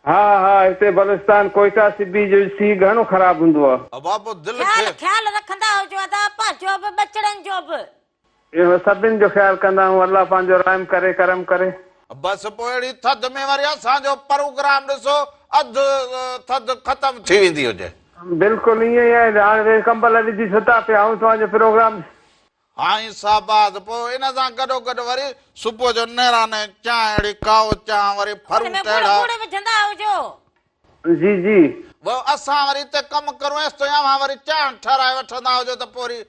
ها ها هتي بلوچستان ڪوئيٽا سبي جو سيء گهڻو خراب هوندو آ. ابا پوء دل خيال کي. خيال رکندا هجو ادا پنهنجو به ٻچڙن جو به. اهو سڀن جو خيال ڪندا آهيون الله پنهنجو رحم ڪري ڪرم ڪري. بس پوء اهڙي ٿڌ ۾ وري اسان جو پروگرام ڏسو اڌ ٿڌ ختم ٿي ويندي هجي. بلڪل ائين ئي آهي هاڻي ويهي ڪمبل وجهي ستا پيا آهيون توهان جو پروگرام. هائين شهباز پوء ان سان گڏو گڏ وري صبح جو نيراني چانهه اهڙي ڪائو چانهه وري ان فروٽ ۾ ڳڙ اهڙا. ڳڙ وجهندا هجو. جي جي. وو اسان وري اتي ڪم ڪرون ايستائين اوهان وري چانهه ٺهرائي وٺندا هجو ته پوء وري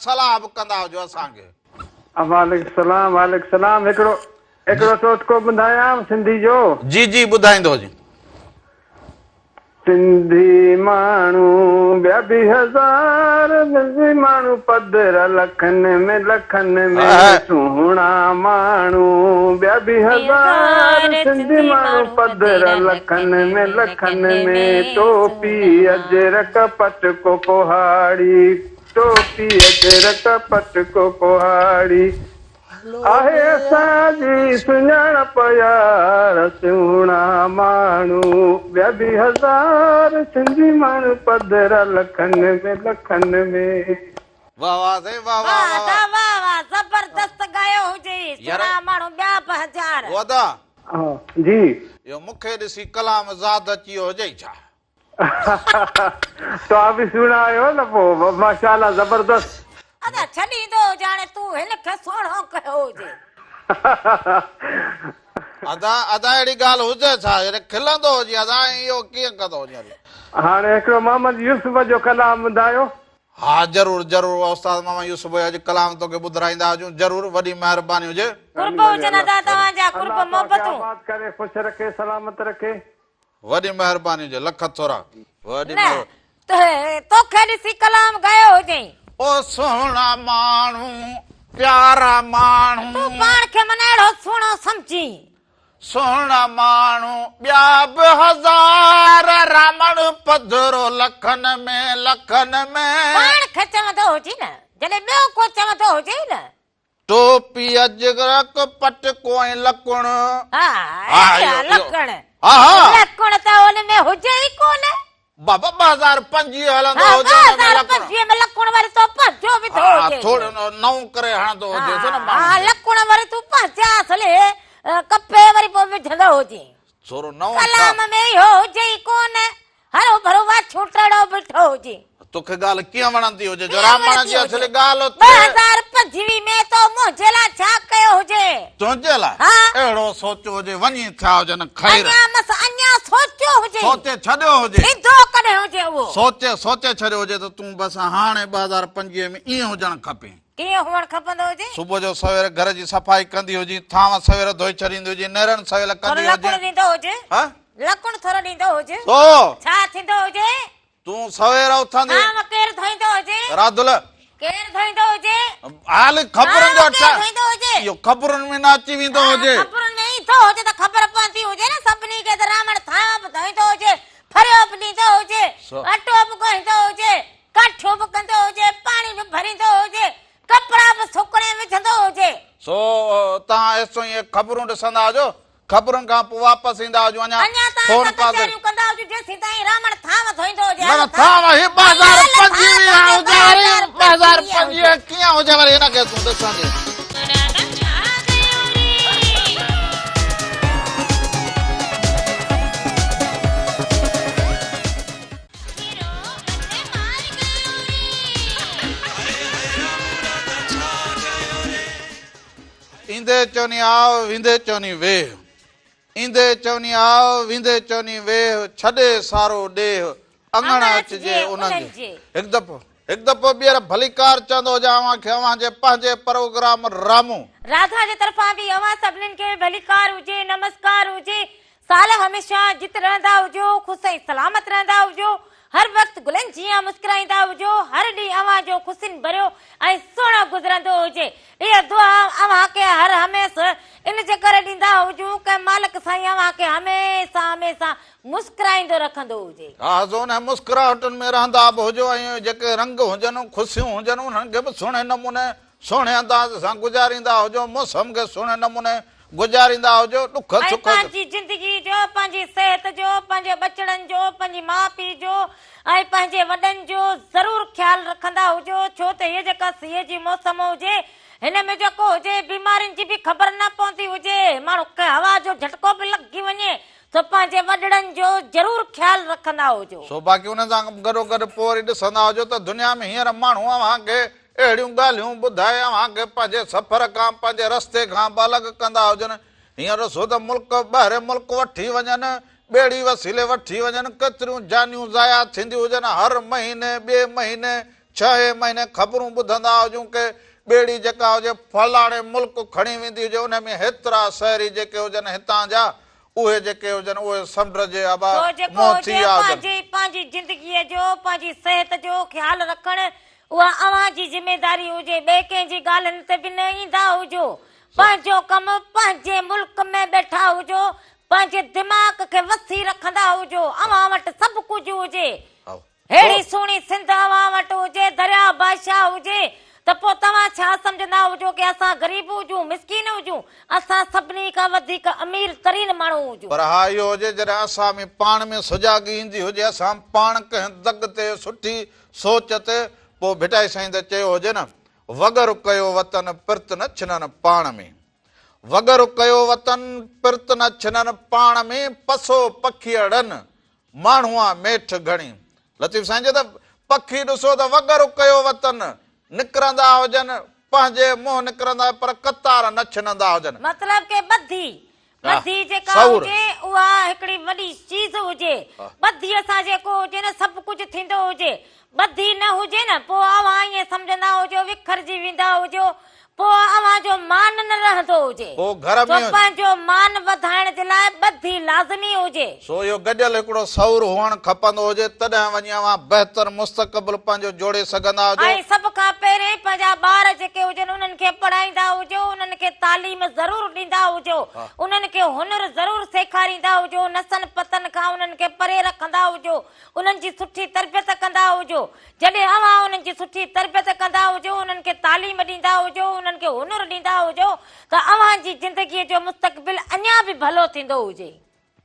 صلاح به ڪندا هجو اسان کي. وعليڪم السلام وعليڪم السلام هڪڙو هڪڙو ٽوٽڪو ٻڌايانو سنڌي جو. جي جي ٻڌائيندو هجين. سنڌي ماڻهو ٻيا به هزار سنڌي ماڻهو پڌرا لکن ۾ لکن ۾ سهڻا ماڻهو ٻيا به هزار سنڌي ماڻهو پڌرا لکن ۾ لکن ۾ ٽوپي اجرڪ پٽڪو ڪهاڙي ٽوپي اجرڪ پٽڪو ڪهاڙي. آهي اسان جي سڃاڻپ يار سهڻا ماڻهو ٻيا به هزار سنڌي ماڻهو پڌرا لکن ۾ لکن ۾. واه واه سائين واه واه واه ادا واه واه زبردست ڳايو هجي سهڻا ماڻهو ٻيا به هزار. او ادا. ها جي. اهو مونکي ڏسي ڪلام زاد اچي ويو هجئي ڇا. توهان به سهڻا آهيو نه پوء ماشاءالله زبردست. ادا ڇڏيندو هجي هاڻي تون هن کي سهڻو ڪيو هجي. ادا ادا اهڙي ڳالهه هجي ڇا يعني کلندو هجي ادا ۽ اهو ڪيئن ڪندو هجي. هاڻي هڪڙو محمد يوسف جو ڪلام ٻڌايو. ها ضرور ضرور استاد محمد يوسف جو اڄ ڪلام توکي ٻڌرائيندا هجون ضرور وڏي مهرباني هجي. قرب هجن ادا توهان جا قرب الله توهان کي محبتون. آباد ڪري خوش رکي سلامت رکي. وڏي مهرباني هجي لک ٿورا وڏي نه توکي ڏسي ڪلام ڳايو هجئين. او سهڻا ماڻهو پيارا ماڻهو. تون پاڻ کي من اهڙو سهڻو سمجهين. سهڻا ماڻهو ٻيا به هزار رامڻ پڌرو لکن ۾ لکن ۾. پاڻ کي چوندو هجين نه جڏهن ٻيو ڪو چوندو هجئي نه. ٽوپي اجرڪ پٽڪو ۽ لڪڻ. ها لڪڻ لڪڻ ته ان ۾ هجي ئي ڪونه. بابا 2025 هلندو هجي ان ۾ لڪڻ. 2025 ۾ لڪڻ وري تو پنهنجو وڌو هجي. ها ٿورو نئون ڪري هڻندو هجيس نه ماڻهو. ها لڪڻ وري تون پنهنجا اصلي ڪپي وري پوء وجهندو هجين. ٿورو نئون ڪلام ۾ اهو هجي ئي ڪونه. هرو ڀرو واڇون ٽيڙو بيٺو هجي. توکي ڳالهه ڪيئن وڻندي هجي جو رامڻ جي اصلي ڳالهه ٿئي. 2025 ۾ تو منهنجي لاء ڇا ڪيو هجي؟ تنهنجي لاء اهڙو سوچيو هجي وڃي ٿيا هجن خير. اڃا مس اڃا سوچيو هجي. سوچي ڇڏيو هجي. ٿيندو ڪڏهن هجي اهو. سوچي سوچي ڇڏيو هجي ته تون بس هاڻي 2025 ۾ ائين هجڻ کپين. ڪيئن هئڻ کپندو هجي؟ صبح جو سوير گهر جي صفائي ڪندي هجين، ٿانو سوير ڌوئي ڇڏيندي هجين، نيرن سويل ڪندي هجين. ٿورو لڪڻ ڏيندو هجي. ها؟ لڪڻ ٿورو ڏيندو هجي. سو. ڇا ٿيندو هجي؟ تون سوير اٿندي. ٿانو ڪير ڌوئيندو هجي؟ راڌل. ڪير ڌوئيندو هجي؟ حال خبرن جو ٿانو ڪير ڌوئيندو هجي؟ اهو خبرن ۾ نه اچي ويندو هجي. خبرن ۾ ايندو هجي ته خبر پوندي هجي نه سڀني کي ته رامڻ ٿانو به ڌوئيندو هجي، ڦريو به ڏيندو هجي، اٽو به ڳوهيندو هجي. ڪاٺيون به ڪندو هجي، پاڻي به ڀريندو هجي، ڪپڙا به سڪڻي وجهندو هجي. سو توهان ايستائين اهي خبرون ڏسندا هجو، خبرن کان پوء واپس ايندا هجو، اڃا اڃا توهان فون سان ڪال تي. ڪچهريون ڪندا هجو، جيسين تائين راوڻ ٿانو ڌوئيندو هجي. نه نه ٿانو هي 2025 هجي وري 2025 ڪيئن هجي وري هن کي تون ڏسندين. ايندي چوني آء ويندي چوني ويهه ايندي چوني آء ويندي چوني ويهه ڇڏي سارو ڏيهه اڱڻ اچجي انهن جي هڪ دفعو هڪ دفعو ٻيهر ڀليڪار چوندو هجان اوهان کي اوهان جي پنهنجي پروگرام رامون. راڌا جي طرفان به اوهان سڀنين کي ڀليڪار هجي نمسڪار هجي سال هميشه جت رهندا هجو، خوش ۽ سلامت رهندا هجو، هر وقت گلن جيان مسڪرائيندا هجو، هر ڏينهن اوهان جو خوشين ڀريو ۽ سهڻو گذرندو هجي. اها دعا اوهان کي هر هميشھ ان جي ڪري ڏيندا هجون ڪه مالڪ سائين اوهان کي هميشه هميشه مسڪرائيندو رکندو هجي. ها حضور انهن مسڪراهٽن ۾ رهندا به هجو ۽ جيڪي رنگ هجن، خوشيون هجن انهن کي به سهڻي نموني سهڻي انداز سان گذاريندا هجو، موسم کي سهڻي نموني گذاريندا هجو، ڏک ۽ سک جو. پنهنجي زندگي جو، پنهنجي صحت جو، پنهنجي ٻچڙن جو، پنهنجي ماء پيء جو ۽ پنهنجي وڏن جو ضرور خيال رکندا هجو، ڇو ته هيء جيڪا سيء جي موسم هجي، هن ۾ جيڪو هجي بيمارين جي به خبر نه پوندي هجي، ماڻهو کي هوا جو جهٽڪو به لڳي وڃي ته پنهنجي وڏڙن جو ضرور خيال رکندا هجو. سو باقي ان سان گڏوگڏ پوء وري ڏسندا هجو ته دنيا ۾ هينئر ماڻهو اوهان کي اهڙيون ڳالهيون ٻڌائي اوهان کي پنهنجي سفر کان، پنهنجي رستي کان به الڳ ڪندا هجن. هينئر ڏسو ته ملڪ ٻاهرين ملڪ وٺي وڃن، ٻيڙي وسيلي وٺي وڃن، ڪيتريون جانيون ضايع ٿينديون هجن، هر مهيني، ٻئي مهيني، ڇهين مهيني خبرون ٻڌندا هجون ڪي ٻيڙي جيڪا هجي فلاڻي ملڪ کڻي ويندي هجي، ان ۾ هيترا شهري جيڪي هجن هتان جا، اهي جيڪي هجن اهي سمنڊ جي ابا سو جيڪو منهن ٿي هجي ويا هجن. پنهنجي پنهنجي زندگيء جو، پنهنجي صحت جو خيال رکڻ اها اوهان جي ذميداري هجي، ٻئي ڪنهن جي ڳالهين تي به نه ايندا هجو. پنهنجو ڪم پنهنجي ملڪ ۾ ٻيٺا هجو، پنهنجي دماغ کي وسيع رکندا هجو، اوهان وٽ سڀ ڪجهه هجي. ههڙي سهڻي سنڌ اوهان وٽ هجي، درياء بادشاهه هجي ته پوء توهان ڇا سمجهندا هجو ڪي اسان غريب هجون، مسڪين هجون، اسان سڀني کان وڌيڪ امير ترين ماڻهو هجون. پر ها اهو هجي جڏهن اسان ۾ پاڻ ۾ سجاڳي ايندي هجي، اسان پاڻ ڪنهن دڳ تي سٺي سوچ تي پوء ڀٽائي سائين ته چيو هجي نه، وڳر ڪيو وطن پرت نه ڇنن پاڻ ۾. وڳر ڪيو وطن پرت نه ڇنن پاڻ ۾، پسو پکيئڙن ماڻهوئان ميٺ گهڻي. لطيف سائين چيو ته پکي ڏسو ته وڳر ڪيو وطن نڪرندا هجن، پنهنجي منهن نڪرندا پر قطار نه ڇنندا هجن. مطلب ڪي ٻڌي، ٻڌي جيڪا هجي اها هڪڙي وڏي چيز هجي، ٻڌيء سان جيڪو هجي نه سڀ ڪجهه ٿيندو هجي، ٻڌي نه هجي نه پوء اوهان ائين سمجهندا هجو وکرجي ويندا هجو پوء اوهان جو مان نه رهندو هجي. پوء گهر سو ۾. پنهنجو مان وڌائڻ جي لاء ٻڌي لازمي هجي. سو اهو گڏيل هڪڙو سئور هئڻ کپندو هجي، تڏهن وڃي اوهان بهتر مستقبل پنهنجو جوڙي سگهندا هجو. ۽ سڀ کان پهرين پنهنجا ٻار جيڪي هجن انهن کي پڙهائيندا هجو، انهن کي تعليم ضرور ڏيندا هجو، انهن کي هنر ضرور سيکاريندا هجو، نسن پتن کان انهن کي پري رکندا هجو، انهن جي سٺي تربيت ڪندا هجو. جڏهن اوهان انهن جي سٺي تربيت ڪندا هجو، انهن کي تعليم ڏيندا هجو، انهن کي هنر ڏيندا هجو ته اوهان جي زندگيء جو مستقبل اڃا به ڀلو ٿيندو هجي.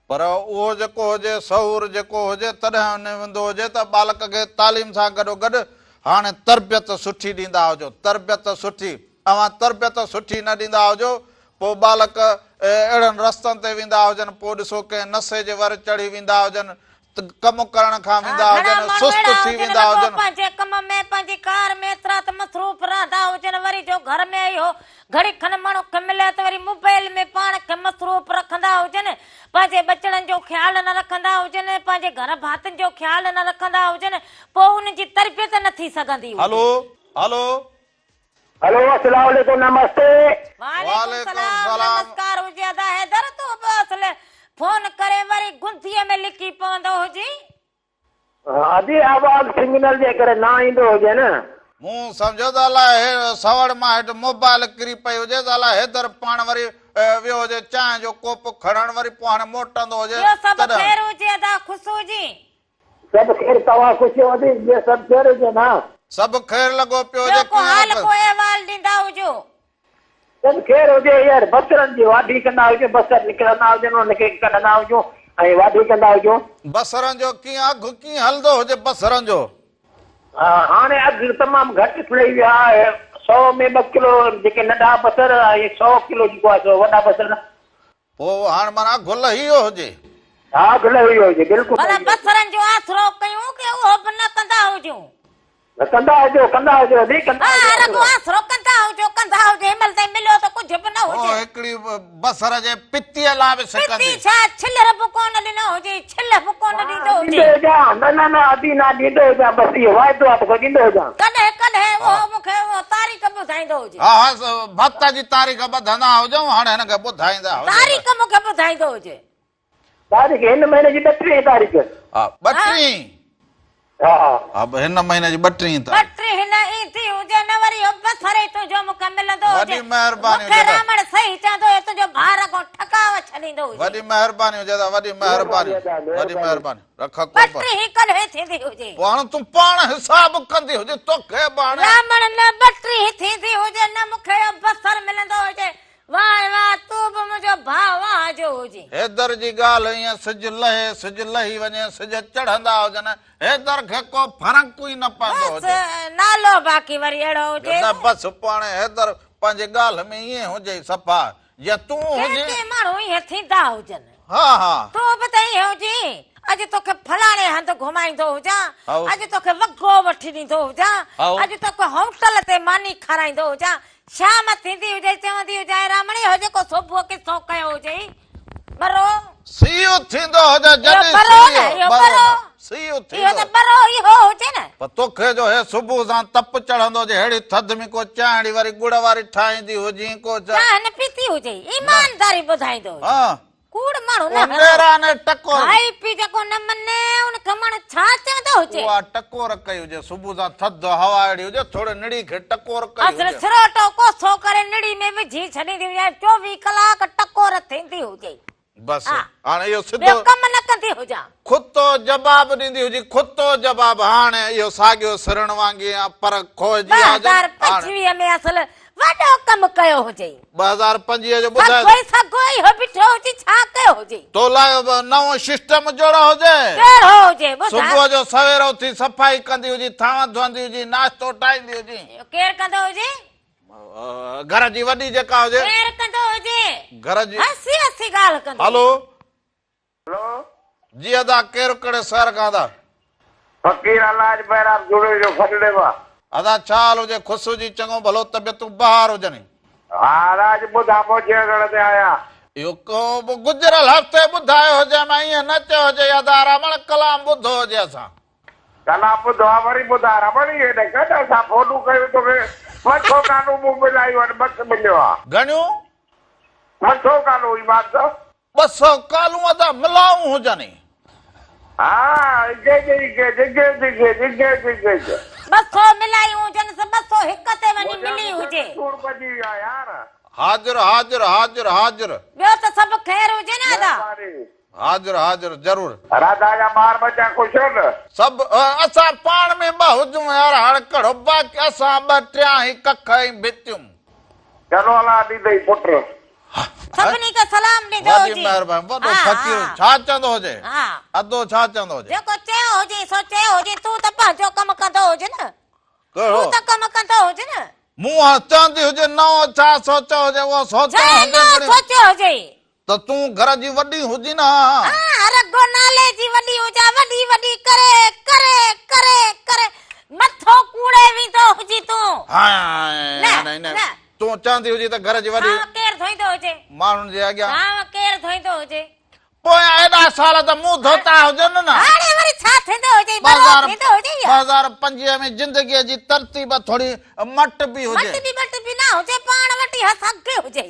پر اهو جيڪو هجي، شعور جيڪو هجي، تڏهن ان هوندو هجي ته ٻالڪ کي تعليم سان گڏوگڏ هاڻي تربيت سٺي ڏيندا هجو. تربيت سٺي. اوهان تربيت سٺي نه ڏيندا هجو، پوء ٻالڪ اهڙن رستن تي ويندا هجن، پوء ڏسو ڪنهن نشي جي ور چڙهي ويندا هجن، ڪم ڪرڻ کان ويندا گهڻا هجن، ماڻهو سست اهڙا ٿي هجن ويندا رڳو هجن. پنهنجي ڪم ۾ پنهنجي ڪار ۾ ايترا ته مصروف رهندا هجن وري جو گهر ۾ اهو گهڙي کن ماڻهو کي ملي ته وري موبائل ۾ پاڻ کي مصروف رکندا هجن پنهنجي ٻچڙن جو خيال نه رکندا هجن پنهنجي گهر ڀاتين جو خيال نه رکندا هجن پوء انهن جي تربيت نه ٿي سگهندي هجي. هلو هلو. هلو السلام عليڪم نمستي. وعليڪم سلام نمسڪار هجي ادا حيدر تون به اصل فون ڪري وري گنڌيء ۾ لڪي پوندو هجين. ادي آواز سگنل جي ڪري نه ايندو هجي نه. مون سمجهيو ته الاء هي سوڙ مان هيٺ موبائل ڪري پئي هجي ته الاء حيدر پاڻ وري ويو هجي چانهه جو ڪوپ کڻڻ وري پوء هاڻي موٽندو هجي ٻيو سڀ تڏهن. خير هجي ادا خوش هجين. سڀ خير توهان خوش هو ادي ٻيو سڀ خير هجي نه. سڀ خير لڳو پيو ٻيو هجي ڪو حال ڪيئن ڪو احوال ڏيندا هجو. سڀ خير هجي يار بصرن جي واڍي ڪندا هجون بصر نڪرندا هجن انهن کي ڪڍندا هجون ۽ واڍي ڪندا هجون. بصرن جو ڪيئن اگهه ڪيئن هلندو هجي بصرن جو. ها هاڻي اگهه تمام گهٽ ٿي ويو آهي سو ۾ ٻه ڪلو جيڪي ننڍا بصر ۽ سو ڪلو جيڪو آهي سو وڏا بصر. پوء هاڻ معنيٰ اگهه لهي ويو هجي. ها اگهه لهي ويو هجي بلڪل ڀلا لهي ويو هجي. بصرن جو آسرو ڪيون ڪي اهو به نه ڪندا هجون. نه ڪندا هجو ڪندا هجو ادي ڪندا ها هجو رڳو آسرو ڪندا هجو ڪندا هجو هن مهل تائين مليو ته ڪجهه به نه هو هجي. هڪڙي بصر جي پتيء لاء به پتي سڪندي. ڇا ڇلر به ڪونه ڏنو هجي ڇل به ڪونه ڏيندو مان هجي. ڏيندو هجان نه نه نه ادي نه ڏيندو هجان بس اهو واعدو آ توکي ڏيندو هجان. ڪڏهن ڪڏهن اهو مون کي اهو تاريخ ٻڌائيندو هجي. ها ها ڀت جي تاريخ ٻڌندا هجون هاڻي هن کي ٻڌائيندا هجون. تاريخ مون کي ٻڌائيندو هجي. تاريخ هن مهيني جي ٻٽيهين تاريخ. ها ٻٽيهين. ها ها. ها هن مهيني جي ٻٽيهين تاريخ. ٻٽيهين نه ايندي هجي نه وري اهو بصر ئي تنهنجو مون کي ملندو هجي. وڏي مهرباني مون کي هجي دا. رامڻ صحيح چوندو هيو تنهنجو ڀاء رڳو ٺڪاء ڇڏيندو هجي. وڏي مهرباني هجي دا وڏي مهرباني وڏي مهرباني. رک ڪوپ. ٻٽيهين ڪڏهن ٿيندي هجي. پوء هاڻ تون پاڻ حساب ڪندي هجي توکي به هاڻي. رامڻ نه ٻٽيهين ٿيندي هجي نه مون کي اهو بصر ملندو هجي. واهه واهه تون به منهنجو ڀاء واهه جو هجين. حيدر جي ڳالهه ائين سج لهي سج لهي وڃي سج چڙهندا هجن حيدر کي ڪو فرق ئي نه پوندو بس هجي. نالو باقي وري اهڙو هجي نه نه. بس پوء هاڻي حيدر پنهنجي ڳالهه ۾ ائين هجي صفا جيئن تون ڪي هجين. ڪي ماڻهو ائين ٿيندا هجن. ها ها. تون به ته ائين هجين. اڄ توکي فلاڻي هنڌ گهمائيندو هجان. هائو. اڄ توکي وڳو وٺي ڏيندو هجان. هائو. اڄ توکي هوٽل تي ماني کارائيندو هجان. شام ٿيندي هجي چوندي هجانء رامڻ اهو جيڪو صبح قصو ڪيو هجئي ٻرو. سيء ٿيندو هجي اهو جڏهن ٻرو نه سيء اهو ٻرو ٻرو نه سيء اهو ٿيندو. ته ٻرو ئي هو هجي نه. پر توکي جو هي صبح سان تپ چڙهندو هجي ههڙي ٿڌ ۾ ڪو چانهڙي واري ڳڙ واري ٺاهيندي هجين ڪو چا. چانهه نه پيتي هجئي ايمانداري ٻڌائيندو هجي. ها. ڪوڙ ماڻهو نه اهو هڻو. نيراني ٽڪور. کائي پي جيڪو نه مڃي ان کي ماڻهو ڇا چوندو هجي. اها ٽڪور ڪئي هجي صبح سان ٿڌ هوا اهڙي هجي ٿوري نڙي کي ٽڪور ڪئي اصل هجي. سروٽو ڪوسو ڪري نڙي ۾ وجهي ڇڏيندي هجي ۽ 24 ڪلاڪ ٽڪور ٿيندي هجي. بس هاڻي اهو سڌو ٻيو ڪم نه ڪندي هجان. کتو جواب ڏيندي هجي کتو جواب هاڻي اهو ساڳيو سرڻ وانگي پر کوهجي آ 2025 ۾ اصل وڏو ڪم ڪيو هجئي. 2025 جو ٻڌاء سگهو ئي سگهو ئي اهو بيٺو هجي ڇا ڪيو هجئي. تو لاء به نئون سسٽم جوڙيو هجي. ڪهڙو هجي ٻڌاء. صبح جو سوير اٿي صفائي ڪندي هجي ٿانو ڌوئندي هجي ناشتو ٺاهيندي هجي. ڪير ڪندو هجي. گهر جي وڏي جيڪا هجي. ڪير ڪندو هجي. گهر جي. هسي هسي ڳالهه ڪندو. هلو. هلو. جي ادا ڪير ڪهڙي شهر کان ادا. فقير الحاج بهرام جوڻيجو کڏڙي مان. ادا ڇا حال هجي خوش هجي چڱو ڀلو طبيعتون بهار هجن. ها الحاج ٻڌا منهنجي اڱڻ تي آيا. اهو ڪو به گذريل هفتي ٻڌايو هجي مان ائين نه چيو هجي ادا رمڻ ڪلام ٻڌو هجي اسان. ڪلام ٻڌو آ وري ٻڌاء رمڻ اهي نه ڪڍ اسان فونون ڪيون توکي 200 ڪالون مون ملايون آهن بس مليو آ. گهڻيون؟ 200 ڪالون ايمان سان. 200 ڪالون ادا ملائون هجن. ها engage engage engage engage engage engage. 200 ملايون هجنس 201 تي وڃي ملي هجي. ڪوڙ پئجي ويو آ يار. حاضر حاضر حاضر حاضر. ٻيو ته سڀ خير هجي نه ادا. مهرباني. حاضر حاضر ضرور. راڌا جا ٻار ٻچا خوش هن. سڀ اسان پاڻ ۾ ٻه هجون يار هاڻ ڪهڙو باقي اسان ٻه ٽيان هي ڪک ۽ ڀتيون. چلو الله ڏيندئي پٽ. سڀني کي سلام ڏيندو وڏي هجي. مهرباني وڏو فقير ڇا چوندو هجي ادو ڇا چوندو هجي. جيڪو چيو هجي سو چيو هجي تون ته پنهنجو ڪم ڪندو هجي نه. ڪهڙو. تون ته ڪم ڪندو هجي نه. مون هاڻ چوندي هجي نئون ڇا سوچيو هجي اهو سوچيو ڇا هجي نئون سوچيو هجي. ته تون گهر جي وڏي هجين ها. ها رڳو نالي جي وڏي هجان وڏي وڏي ڪري ڪري ڪري ڪري مٿو ڪوڙي ويندو هجين تون. ها نه نه تون چوندي هجين ته گهر جي وڏي. ٿانو ڪير ڌوئيندو هجي. ماڻهن جي اڳيان. ٿانو ڪير ڌوئيندو هجي. پويان ايڏا سال ته مون ڌوتا هجن نه. هاڻي وري ڇا ٿيندو هجي برو ٿيندو هجي يا. 2025 ۾ زندگيء جي ترتيب ٿوري مٽبي هجي. مٽبي مٽبي نه هجي پاڻ وٽ اها ساڳي هجي.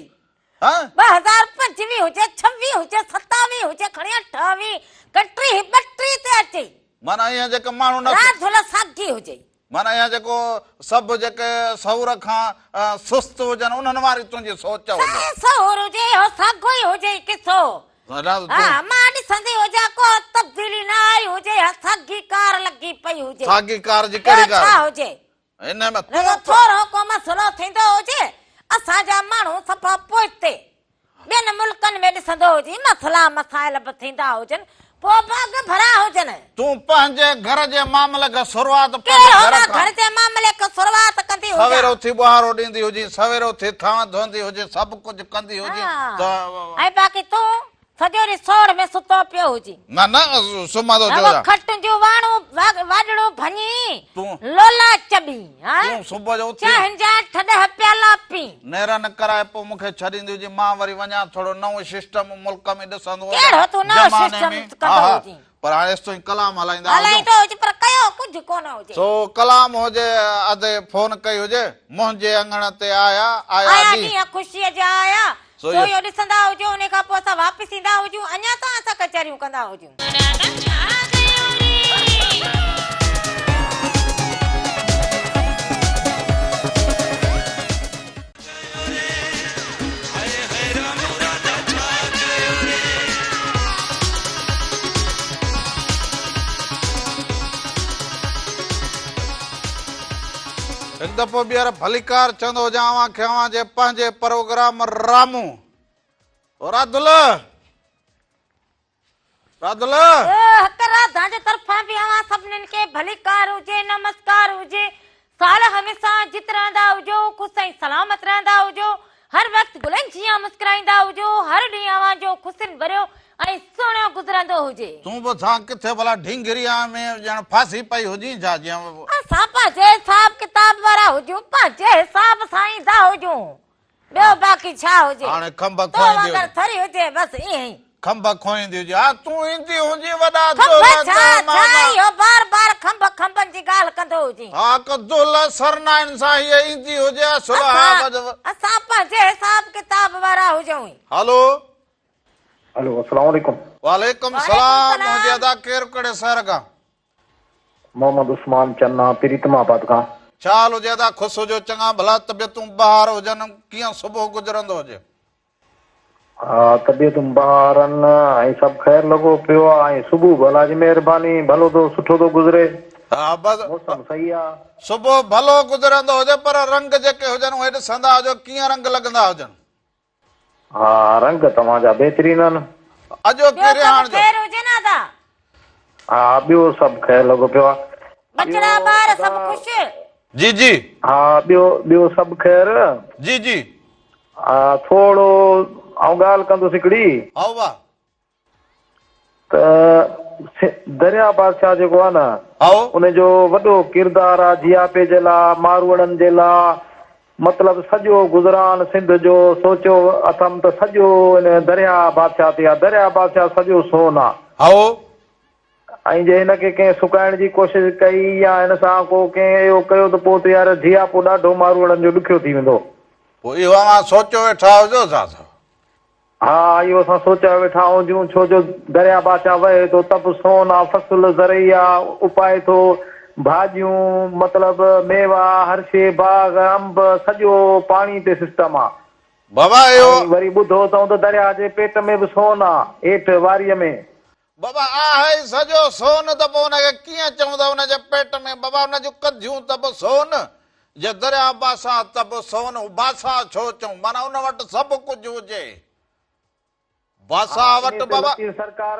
ها؟ 2025 هجي، 26 هجي، 27 هجي، کڻي 28 ڪه 30 32 تي اچي. معنيٰ ايئن جيڪي ماڻهو نه. راڌل ساڳي هجي. معنيٰ ايئن جيڪو سڀ جيڪي سئور کان سست هجن انهن واري تنهنجي سوچ هجي. سائين سئور هجي اهو ساڳو ئي هجي قصو. ها مان ڏسندي هجان ڪو تبديلي نه آئي هجي ها ساڳي ڪار لڳي پئي هجي. ساڳي ڪار جي ڪهڙي ٻيو ڇا هجي. هن ۾ تون رڳو ٿورو ڪو مسئلو ٿيندو هجي، اسان جا ماڻهو صفا پوئتي. ٻين ملڪن ۾ ڏسندو هجين مسئلا مسائل به ٿيندا هجن پوء به اڳڀرا هجن. تون پنهنجي گهر جي معاملي کي شروعات پنهنجي ڪهڙو گهر مان کان. گهر جي معاملي کي شروعات ڪندي هجان. سوير اٿي ٻهارو ڏيندي هجين، سوير اٿي ٿانء ڌوئندي هجين، سڀ ڪجهه ڪندي هجين ته. ۽ باقي تون سڄو ڏينهن سوڙ ۾ ستو پيو هجين. نه نه سمهندو ڇو رڳو هجان. کٽن جون واڻون واڏڙون ڀڃي، تون. لولا چٻين، ها؟ تون صبح جو اٿي. چانهن جا اٺ ڏهه پيالا پين. نيرن ڪرائي پوء مون کي ڇڏيندي هجين، مان وري وڃان ٿورو نئون سسٽم ملڪ ۾ ڏسندو هجان. ڪهڙو تون نئون زماني سسٽم ۾. ڪندو ها ها هجين. پر هاڻي ايستائين ڪلام هلائيندا هجون. هلائيندو هجي پر ڪيو ڪجهه ڪونه هجي. سو ڪلام هجي ادي فون ڪئي هجي، منهنجي اڱڻ تي آيا، آيا آيا ڏينهن. ڏينهن خوشيء جا آيا. سو سو اهو ڏسندا هجون انهي کان پوء اسان واپس ايندا هجون اڃا تان اسان ڪچهريون ڪندا هجون. هڪ دفعو ٻيهر ڀليڪار چوندو هجان اوهان کي اوهان جي پنهنجي پروگرام رامون راڌل راڌل. حق راڌا جي طرفان به اوهان سڀنين کي ڀليڪار هجي نمسڪار هجي سال هميشه جت رهندا هجو خوش ۽ سلامت رهندا هجو هر وقت گلن جيان مسڪرائيندا هجو هر ڏينهن اوهان جو خوشين ڀريو ۽ سهڻو گذرندو هجي. تون به ڇا ڪٿي ڀلا ڍينگريء ۾ ڄڻ ڦاسي پئي هجين ڇا جيئن. اسان پنهنجي حساب ڪتاب وارا هجون پنهنجي حساب سان ايندا هجون ٻيو باقي ڇا هجي. هاڻي کنڀ تو کوئيندي وانگر هجي. ٿري هجي بس ائين ئي. کنڀ کوئيندي هجي. ها تون ايندي هجين وڏا کنڀ دولت ڇا ڇا ماما. اهو بار بار کنڀ کنڀن جي ڳالهه ڪندو هجين. ها ڪو دولت سرنائن سان هيء ايندي هجي اصل ها اسان اسان پنهنجي حساب ڪتاب وارا هجون ئي. هلو. هلو السلام عليڪم. وعليڪم سلام منهنجي ادا ڪير ڪهڙي شهر کان. محمد عثمان چنا پريتم آباد کان. ڇا حال هجي ادا خوش هجو چڱا ڀلا طبيعتون بهار هجن ڪيئن صبح گذرندو هجي. ها طبيعتون بهار آهن ۽ سڀ خير لڳو پيو آ ۽ صبح به الله جي مهرباني ڀلو ٿو سٺو ٿو گذري. ها بس موسم صحيح آ. صبح ڀلو گذرندو هجي پر رنگ جيڪي هجن اهي ڏسندا هجو ڪيئن رنگ لڳندا هجن. ها رنگ توهان جا بهترين آهن. اڄوڪي ٻيو سڀ رهاڻ جو. خير هجي نه ادا. ها ٻيو سڀ خير لڳو پيو آ. ٻچڙا ٻيو ٻار ادا سڀ خوش. جي جي. ها ٻيو ٻيو سڀ خير. جي جي. ها ٿورو آئون ڳالهه ڪندس هڪڙي. هائو وا. ته دريا بادشاهه جيڪو آ نه هائو. ان جو وڏو ڪردار آ جياپي جي لا ماروئڙن جي لا مطلب سڄو گذران سنڌ جو سوچيو اٿم ته سڄو ان دريا بادشاهه تي آ دريا بادشاهه سڄو سون آ. هائو. ۽ جي هن کي ڪنهن سڪائڻ جي ڪوشش ڪئي يا هن سان ڪو ڪنهن اهو ڪيو ته پوء ته يار جياپو ڏاڍو ماروئڙن جو ڏکيو ٿي ويندو. پوء اهو اوهان سوچيو ويٺا هجو ڇا ڇا؟ ها اهو اسان سوچيا ويٺا هجون ڇو جو دريا بادشاهه وهي ٿو ته به سون آ فصل زرعي آ اپائي ٿو ڀاڄيون مطلب ميوا هر شي باغ انب سڄو پاڻي تي سسٽم آ. بابا اهو. ۽ وري ٻڌو اٿئون ته درياهه جي پيٽ ۾ به سون آ هيٺ واريء ۾. بابا آهي ئي سڄو سون ته پوء ان کي ڪيئن چئون ته ان جي پيٽ ۾ بابا ان جون ڪڌيون ته به سون جي درياء بادشاهه ته به سون بادشاهه ڇو چئون معنيٰ ان وٽ سڀ ڪجهه هجي ها بادشاهه وٽ انهي تي بابا لطيف سرڪار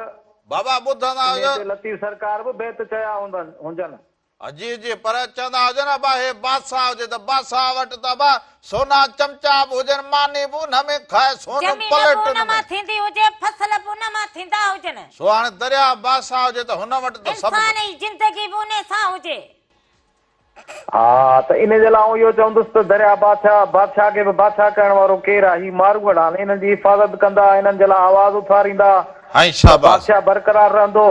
بابا ٻڌندا انهي هجو تي لطيف سرڪار به بيت چيا هوندن هجن. جي جي پر چوندا هجن ابا هي بادشاهه هجي ته بادشاهه وٽ ته ابا سونا چمچا به هجن ماني به ان ۾ کائي سون زمين به پليٽن ان ۾. مان ٿيندي هجي فصل به ان مان ٿيندا هجن. سو هاڻي درياهه بادشاهه هجي ته هن وٽ ته سڀ انسان جي زندگي به انهي سان هجي. ها ته انهي جي لاء آئون اهو چوندس ته درياهه بادشاهه بادشاهه کي به بادشاهه ڪرڻ وارو ڪير آهي؟ هي ماروئڙا آهن، انهن جي حفاظت ڪندا، انهن جي لاء آواز اٿاريندا هائين ته شاباس. بادشاهه برقرار رهندو.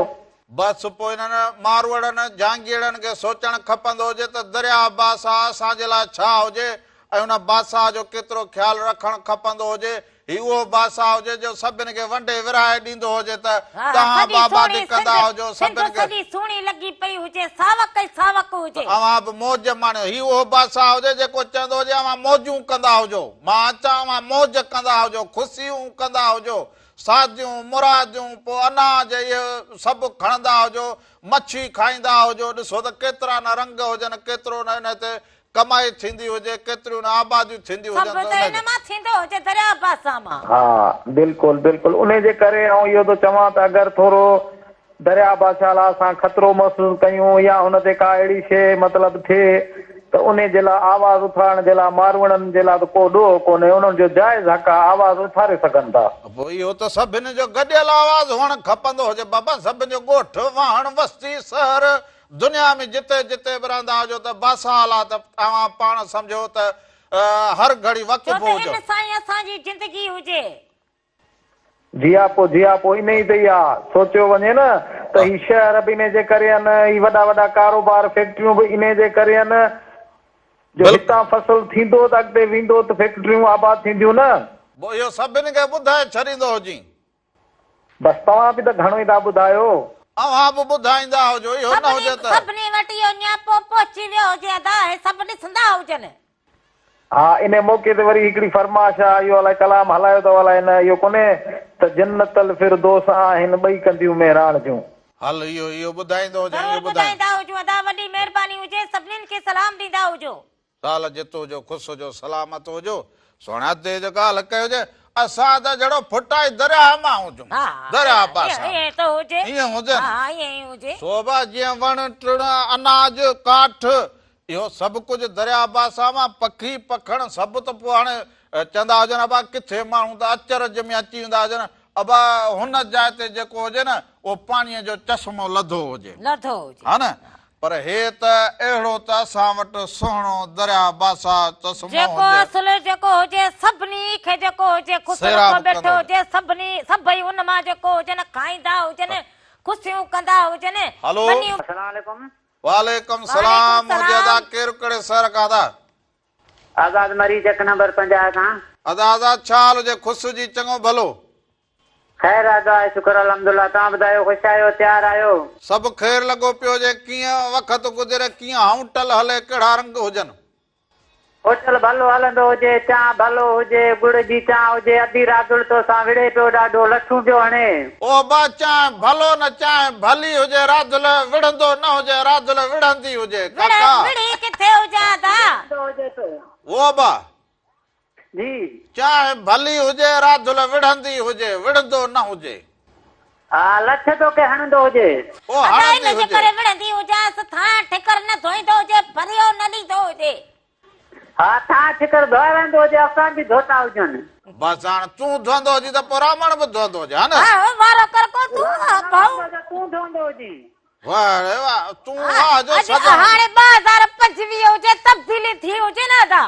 بس پوء انهن ماروئڙن، جهانگيئڙن کي سوچڻ کپندو هجي ته درياهه بادشاهه اسان جي لاء ڇا هجي ۽ ان بادشاهه جو ڪيترو خيال رکڻ کپندو هجي. هي اهو بادشاهه هجي جو سڀن کي ونڊي ورهائي ڏيندو هجي ته ها توهان سڄي به آبادي سهڻي ڪندا سنڌ هجو سنڌ سڀن کي سڄي سهڻي لڳي پئي هجي ساوڪ ئي ساوڪ ته هجي. اوهان به موج ماڻيو. هي اهو بادشاهه هجي جيڪو چوندو هجي اوهان موجون ڪندا هجو، مان اچان اوهان موج ڪندا هجو، خوشيون ڪندا هجو، شاديون مراديون پوء اناج اهي سڀ کڻندا هجو، مڇي کائيندا هجو، ڏسو ته ڪيترا نه رنگ هجن، ڪيترو نه انهي تي ڪمائي ٿيندي هجي، ڪيتريون نه آباديون ٿينديون سڀ هجن ته ته ان ان جي. مان ٿيندو هجي درياء بادشاهه مان. ها بلڪل بلڪل انهي جي ڪري آئون اهو ٿو چوان ته اگر ٿورو درياء بادشاهه لاء اسان خطرو محسوس ڪيون يا هن تي ڪا اهڙي شيء مطلب ٿئي ته انهي جي لاء آواز اٿارڻ جي لاء ماروئڙن جي لاء ته ڪو ڏوهه ڪونهي انهن جو جائز حق آهي آواز اٿاري سگهن ٿا. پوء اهو ته سڀن جو گڏيل آواز هئڻ کپندو هجي بابا سڀن جو ڳوٺ، واهڻ، وستي، شهر، دنيا ۾ جتي جتي به رهندا هجو ته باسال آ ته اوهان پاڻ سمجهو ته هر گهڙي ڇو وقف ته هجو. ان سان ئي اسان جي زندگي هجي. جياپو جياپو انهي تي ئي آ. سوچيو وڃي نه ته هي شهر به انهي جي ڪري آهن، هي وڏا وڏا ڪاروبار فيڪٽريون به انهي جي ڪري آهن جو هتان فصل ٿيندو ته اڳتي ويندو ته فيڪٽريون آباد ٿينديون نه. پوء اهو سڀن کي ٻڌائي ڇڏيندو هجين. بس توهان به ته گهڻو ئي ٿا ٻڌايو. اوهان به ٻڌائيندا هجو، اهو نه هجي ته. سڀني وٽ اهو نياپو پهچي ويو هجي ادا، اهي سڀ ڏسندا هجن. ها انهي موقعي تي وري هڪڙي فرمائش آ، اهو الائي ڪلام هلايو اٿو الائي نه، اهو ڪونهي ته جنت الفردوس آهن ٻئي ڪنڌيون مهراڻ جون. هل اهو اهو ٻڌائيندو هجين ضرور اهو ٻڌائين. ٻڌائيندا هجون ادا وڏي مهرباني هجي سڀنين کي سلام ڏيندا هجو. سال جت هجو خوش هجو سلامت هجو سهڻا تي جو ڳالهه ڪيو جي اسان ته جهڙو ڦٽائي درياهه مان هجون درياهه پاسا ائين ته هجي ائين هجي نه ها ائين ئي هجي. سو به جيئن وڻ ٽڻ اناج ڪاٺ اهو سڀ ڪجهه درياهه پاسا مان پکي پکڻ سڀ ته پوء هاڻي چوندا هجن ابا ڪٿي ماڻهو ته اچرج ۾ اچي ويندا هجن ابا هن جاء تي جيڪو هجي نه اهو پاڻيء جو چشمو لڌو هجي لڌو هجي ها نه پر هي ته اهڙو ته اسان وٽ سهڻو درياء باسا چشمو جيڪو هجي. اصل جيڪو هجي سڀني کي جيڪو هجي خوش سيراب رکيو ويٺو ڪندو هجي. هجي سڀني سڀئي ان مان جيڪو هجن کائيندا هجن خوشيون ڪندا هجن هلو. ٻنيون. السلام عليڪم. وعليڪم وعليڪم سلام هجي ادا سلام. ڪير ڪهڙي شهر کان ادا. آزاد مري چڪ نمبر 50 کان. ادا آزاد ڇا حال هجي خوش هجي چڱو ڀلو. خير آ دعا شڪر الحمدالله توهان ٻڌايو خوش آهيو تيار آهيو. سڀ خير لڳو پيو هجي ڪيئن وقت گذري ڪيئن هائونٽل هلي ڪهڙا رنگ هجن. هوٽل ڀلو هلندو هجي، چانهه ڀلو هجي، ڳڙ جي چانهه هجي، ادي رادل توسان وڙهي پيو ڏاڍو، لٺون پيو هڻي. او با چانهه ڀلو نه چانهه ڀلي هجي، رادل وڙهندو نه هجي، رادل وڙهندي هجي، ڪاڪا. وڙهي ڪٿي هجان ادا. وڙهندو هجي ٿو. او با. جي. چانهه ڀلي هجي، رادل وڙهندي هجي، وڙهندو نه هجي. ها لٺ توکي هڻندو هجي. او ادا هڻندي ان جي هجي. ڪري وڙهندي هجانس، ٿانء ٺڪر نه ڌوئيندو هجي، ڀريو نه ڏيندو هجي. ها ٿانء ٺڪر ڌوئارائيندو هجي، اسان به ڌوتا هجن. بس هاڻ تون ڌوئندو هجين ته پوء رامڻ به ڌوئندو هجي ها نه؟ ها وارو ڪر ڪو تون ها ڀائو. تون ڌوئندو هجين. واهه ڙي واهه تون واهه جو اڄ سڄڻ. هاڻي 2025 هجي تبديلي ٿي هجي نه ادا.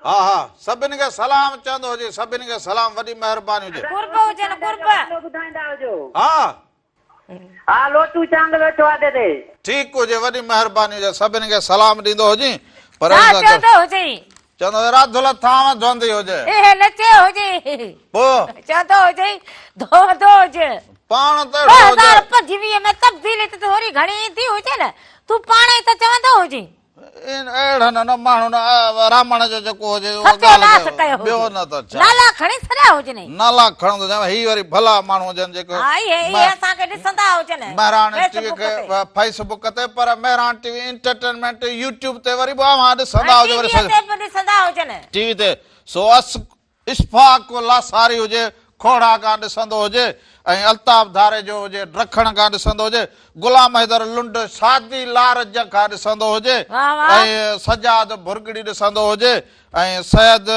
ها ها سڀني کي سلام چوندو هجي سڀني کي سلام وڏي مهرباني هجي. قرب هجن قرب. ٻڌائيندا هجو. ها. ها لوٽو چانگ ويٺو آ تي. ٺيڪ هجي وڏي مهرباني هجي سڀني کي سلام ڏيندو هجين پر ڇا چوندو هجين. چوندو هجي راڌل ٿانو ڌوندي هجي. اهي نه چيو هجين. پوء. چوندو هجين ڌوندو هجي. پاڻ ته اهڙو هجي. 2025 ۾ تبديلي ته ٿوري گهڻي ايندي هجي نه تون پاڻ ئي ته چوندو هجين. اهڙن نه ماڻهن رامڻ جو جيڪو هجي اهو ستياناس ڪيو ٻيو هجي نه ته ڇا. نالا کڻي ڇڏيا هجنئي. نالا کڻندو هجان هي وري ڀلا ماڻهو هجن جيڪو ها اهي اهي اسان کي ڏسندا هجن مهراڻ ٽي وي فيس بڪ کي تي. فيس بڪ تي پر مهراڻ ٽي وي انٽرٽينمينٽ يوٽيوب تي وري به اوهان ڏسندا ۽ هجو ٽي وري وي تي به ڏسندا هجن. ٽي وي تي سو اس اشفاق لاساري هجي، کوڙا کان ڏسندو هجي ۽ الطاف ڌاريجو هجي، ڊکڻ کان ڏسندو هجي، غلام حيدر لنڊ شادي لارج کان ڏسندو هجي ۽ سجاد ڀرڳڙي ڏسندو هجي ۽ سيد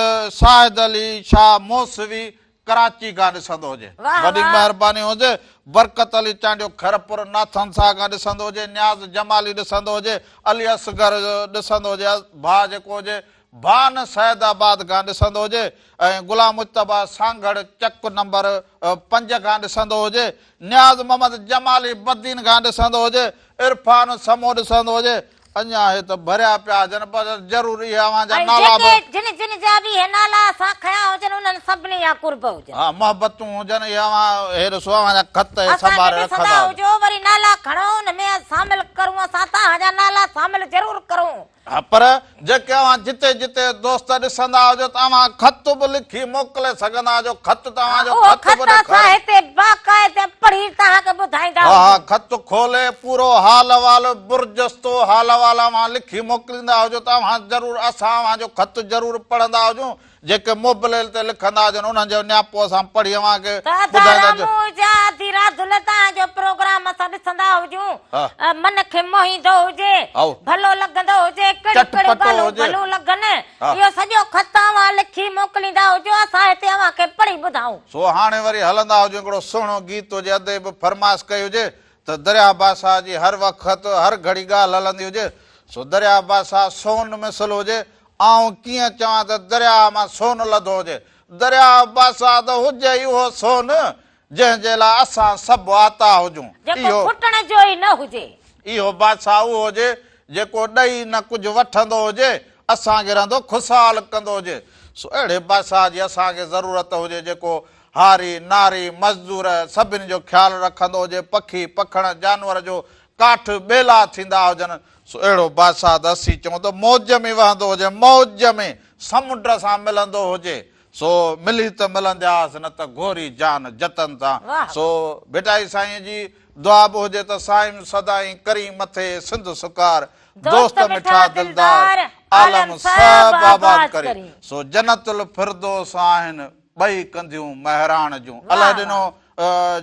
شاهد علي شاهه موسوي ڪراچي کان ڏسندو هجي. وڏي مهرباني هوندي. برڪت علي چانڊيو خيرپور ناٿن شاهه کان ڏسندو هجي، نياز جمالي ڏسندو هجي، علي اصغر ڏسندو هجي، ڀاء جيڪو هجي ڀان سيد آباد کان ڏسندو هجي ۽ غلام مجتبيٰ سانگهڙ چڪ نمبر پنج کان ڏسندو هجي، نياز محمد جمالي بدين کان ڏسندو هجي، عرفان سمون ڏسندو هجي، اڃا هي ته ڀريا پيا هجن پر ضرور اهي اوهان جا ۽ نالا به. جيڪي جن جن جا به اهي نالا اسان کنيا هجن انهن سڀني جا قرب هجن. ها محبتون هجن اهي اوهان هي ڏسو اوهان جا خط اهي اسان کي سنڀاري ڏسندا رکندا هجو. هجو وري نالا کڻو ان ۾ شامل ڪرون اسان توهان جا نالا شامل ضرور ڪرون. ها پر جيڪي اوهان جتي جتي دوست ڏسندا هجو ته اوهان خط به لکي موڪلي سگهندا هجو خط ته اوهان جو اهو خط به خط اسان ڏيکاريو. هتي باقاعده پڙهي توهان کي ٻڌائيندا ها ها هجون. خط کولي پورو حال احوال برجستو حال احوال اوهان لکي موڪليندا هجو ته اوهان ضرور اسان اوهان جو خط ضرور پڙهندا هجون جيڪي موبليل تي لکندا هجن انهن جو نياپو اسان پڙهي اوهان کي ته ادا ٻڌائيندا هجون. رامو جا ادي راڌل توهان جو پروگرام اسان ڏسندا هجون من کي موهيندو هجي ڀلو لڳندو هجي ڪهڙيون ڪهڙيون چٽپٽو ڳالهيون هجي. ڀليون لڳن اهو سڄو خط اوهان لکي موڪليندا هجو اسان هتي اوهان کي پڙهي ٻڌائون. سو هاڻي وري هلندا هجون هڪڙو سهڻو گيت هجي ادي به فرمائش ڪئي هجي ته درياء بادشاهه جي هر وقت هر گهڙي ڳالهه هلندي هجي سو درياء بادشاهه سون مثل هجي آئون ڪيئن چوان ته درياهه مان سون لڌو هجي. درياهه بادشاهه ته هجي ئي اهو سون، جنهن جي لاء اسان سڀ آتا هجون. جيڪو اهو. کٽڻ جو ئي نه هجي. اهو بادشاهه اهو هجي، جيڪو ڏئي نه ڪجهه وٺندو هجي، اسان کي رهندو خوشحال ڪندو هجي. سو اهڙي بادشاهه جي اسان کي ضرورت هجي، جيڪو هاري، ناري، مزدور سڀني جو خيال رکندو هجي، پکي، پکڻ، جانور جو ڪاٺ ٻيلا ٿيندا هجن، سو اهڙو بادشاهه ته اسين چئون ته موج ۾ وهندو هجي، موج ۾ سمنڊ سان ملندو هجي، سو ملي ته ملندياس نه ته گهوري جان جتن سان، سو ڀٽائي سائينء جي دعا به هجي ته سائين سدائين ڪرين مٿي سنڌ سڪار، دوست مٺا دلدار، عالم سڀ آباد ڪرين، سو جنت الفردوس آهن ٻئي ڪنڌيون مهراڻ جون. الهه ڏنو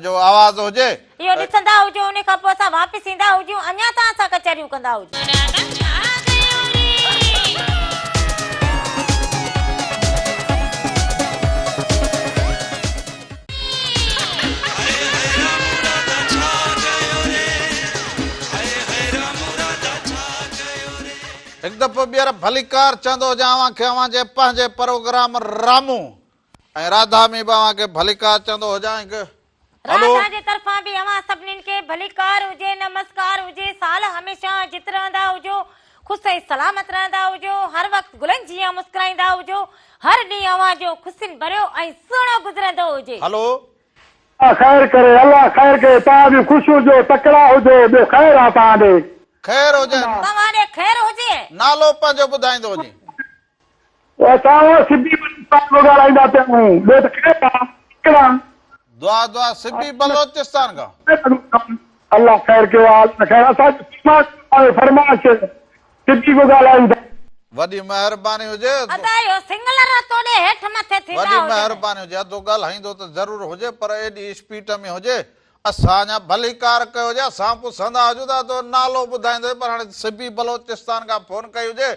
جو آواز هجي. اهو ڏسندا هجو انهي کان پوء اسان واپس ايندا هجون اڃا توهان سان ڪچهريون ڪندا هجون. هڪ دفعو ٻيهر ڀليڪار چوندو هجان اوهان کي اوهان جي پنهنجي پروگرام رامون ۽ راڌا ۾ به اوهان کي ڀليڪار چوندو هجان هڪ هلو. راڌا جي طرفان به اوهان سڀنين کي ڀليڪار هجي نمسڪار هجي سال هميشه جت رهندا هجو خوش ۽ سلامت رهندا هجو هر وقت گلن جيان مسڪرائيندا هجو هر ڏينهن اوهان جو خوشين ڀريو ۽ سهڻو گذرندو هجي. هلو. الله خير ڪري الله خير ڪري توهان به خوش هجو تڪڙا هجو ٻيو خير آ توهان ڏي. خير هجي. توهان ڏي خير هجي. نالو پنهنجو ٻڌائيندو وڃي. اسان اهو سبي بلوچستان مان ڳالهائيندا پيا آهيون ٻيو ته خير آ ڪهڙا. دعا دعا سبي بلوچستان کان. الله خير ڪيو آ الله خير اسان جي فرمائش آهي فرمائش سبي ڪو ڳالهايون ٿا. وڏي مهرباني هجي. ادا اهو سنگلر توڏي هيٺ مٿي ٿيندا وڏي هجن. مهرباني هجي ادو ڳالهائيندو ته ضرور هجي پر ايڏي اسپيٽ ۾ هجي اسان اڃا ڀليڪار ڪيو هجي اسان پڇندا هجون ته ادو نالو ٻڌائيندو پر هاڻي سبي بلوچستان کان فون ڪئي هجي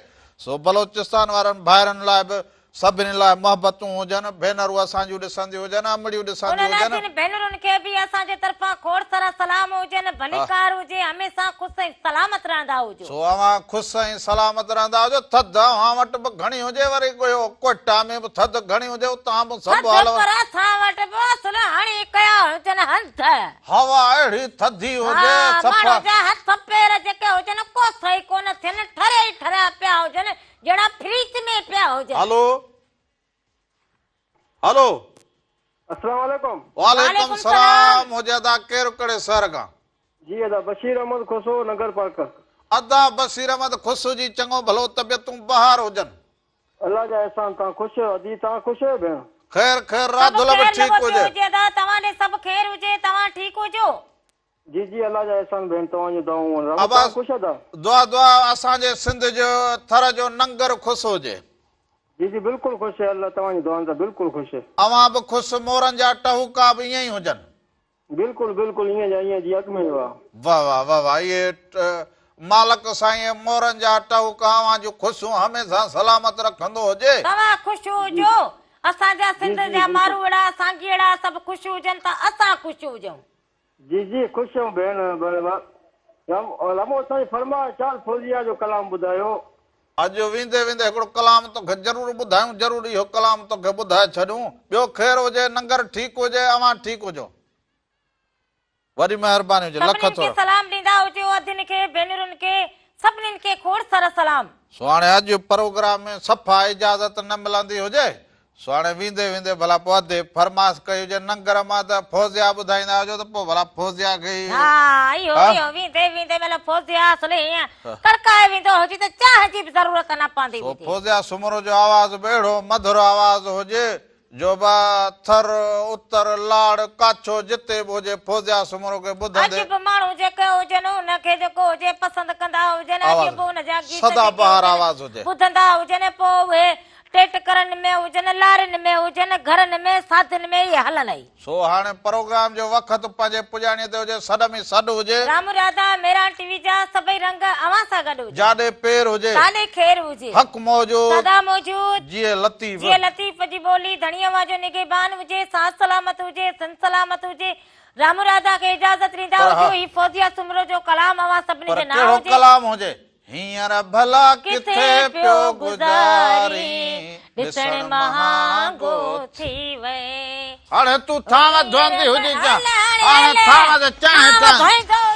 سو بلوچستان وارن ڀائرن لاء به سڀني لاء محبتون هجن، ڀينرون اسان جون ڏسنديون هجن، امڙيون ڏسنديون انهن هجن. عزيزن ڀينرن کي به اسان جي طرفان کوڙ سارا سلام هجن، ڀليڪار هجي، هميشه خوش ۽ سلامت رهندا هجو. سو اوهان خوش ۽ سلامت رهندا هجو، ٿڌ اوهان وٽ به گهڻي هجي، وري ڪو ڪوئٽا ۾ به ٿڌ گهڻي هجي، اتان به سڀ ٿڌ حال. پر اسان وٽ به اصل هڻي ڪيا هجن هنڌ. هوا اهڙي ٿڌي هجي، ها، صفا. ماڻهو جا هٿ پير جيڪي هجن ڪوس ئي ڪونه ٿين، ٺري ئي ٺريا پيا هجن، جهڙا فريج ۾ پيا هجن. هلو هلو. السلام عليڪم. وعليڪم سلام هجي ادا ڪير ڪهڙي شهر کان. جي ادا بشير احمد کوسو ننگر پارڪر. ادا بشير احمد کوسو جي چڱو ڀلو طبيعتون بهار هجن. الله جا احسان توهان خوش آهيو ادي توهان خوش آهيو ڀيڻ. خير خير سڀ راڌل به خير ٺيڪ لڳو پيو هجي. هجي ادا توهان ڏي سڀ خير هجي توهان ٺيڪ هجو. جي جي الله جا احسان ڀيڻ توهان جون دعائون رحمت ابا توهان خوش ادا. دعا دعا اسان جي سنڌ جو ٿر جو ننگر خوش هجي. جي جي بلڪل خوش الله توهان جي دعائن سان بلڪل خوش. اوهان به خوش مورن جا ٽهوڪا به ائين ئي هجن. بلڪل بلڪل ائين جا ائين جي اڳ ۾ هئا. واه واه واه واه اهي مالڪ سائين مورن جا ٽهوڪا اوهان جون خوشيون هميشه سلامت رکندو هجي. توهان خوش هجو اسان جا جي سنڌ جي جا بلڪل. ماروئڙا سانگيئڙا سڀ خوش هجن ته اسان خوش هجون. جي جي خوش آهيون ڀيڻ رمو سائين فرماء شال فوزيه جو ڪلام ٻڌايو. اڄ ويندي ويندي هڪڙو ڪلام توکي ضرور ٻڌايون ضرور اهو ڪلام توکي ٻڌائي ڇڏيون ٻيو خير هجي ننگر ٺيڪ هجي اوهان ٺيڪ هجو وڏي مهرباني هجي لک سڀنين کي ٿورا. سلام ڏيندا هجو ادين کي ڀينرن کي سڀنين کي کوڙ سارا سلام. سو هاڻي اڄ پروگرام ۾ صفا اجازت نه ملندي هجي سو هاڻي ويندي ويندي ڀلا پوء ادي فرمائش ڪئي هجي ننگر مان ته فوزيا ٻڌائيندا هجو ته پوء ڀلا فوزيا کي ئي ها اهو اهو ويندي ويندي مهل فوزيا اصل هيئن ڪڙڪائي ويندو هجي ته چانهه جي به ضرورت نه پوندي سو هجي. فوزيا سومرو جو آواز به اهڙو مڌر آواز هجي جو به ٿر، اتر، لاڙ، ڪاڇو جتي به هجي فوزيا سومرو کي اڄ ٻڌندي. به ماڻهو جيڪي هجن ان کي جيڪو هجي پسند ڪندا هجن اڄ آواز به ان جا گيت سدا جيڪي بهار هجن آواز هجي. ٻڌندا هجن پوء اهي ٽيٽڪرن ۾ هجن لارين ۾ هجن گهرن ۾ سادين ۾ اهي هلن ئي. سو هاڻي پروگرام جو وقت پنهنجي پڄاڻيء تي هجي، سڏ ۾ سڏ هجي. رام راڌا ميران ٽي وي جا سڀئي رنگ اوهان سان گڏ هجن. جاڏي پير هجي. تاڏي خير هجي. حق موجود. سدا موجود. جيئي لطيف. جيئي لطيف جي ٻولي ڌڻي اوهان جو نگهبان هجي، ساٿ سلامت هجي، سنڌ سلامت هجي. رام راڌا کي اجازت ڏيندا پر ها. هجو. هي فوزيه سومرو جو ڪلام اوهان سڀني پر جي نانء ڪهڙو هجي. ڪلام هجي. هينئر ڀلا ڪٿي پيو گذارين، ڏسڻ مهانگو ٿي وئين. هاڻي تون ٿانو ڌوئندي هجين ڇا؟ هاڻي ٿانو ته چانهه چانهه.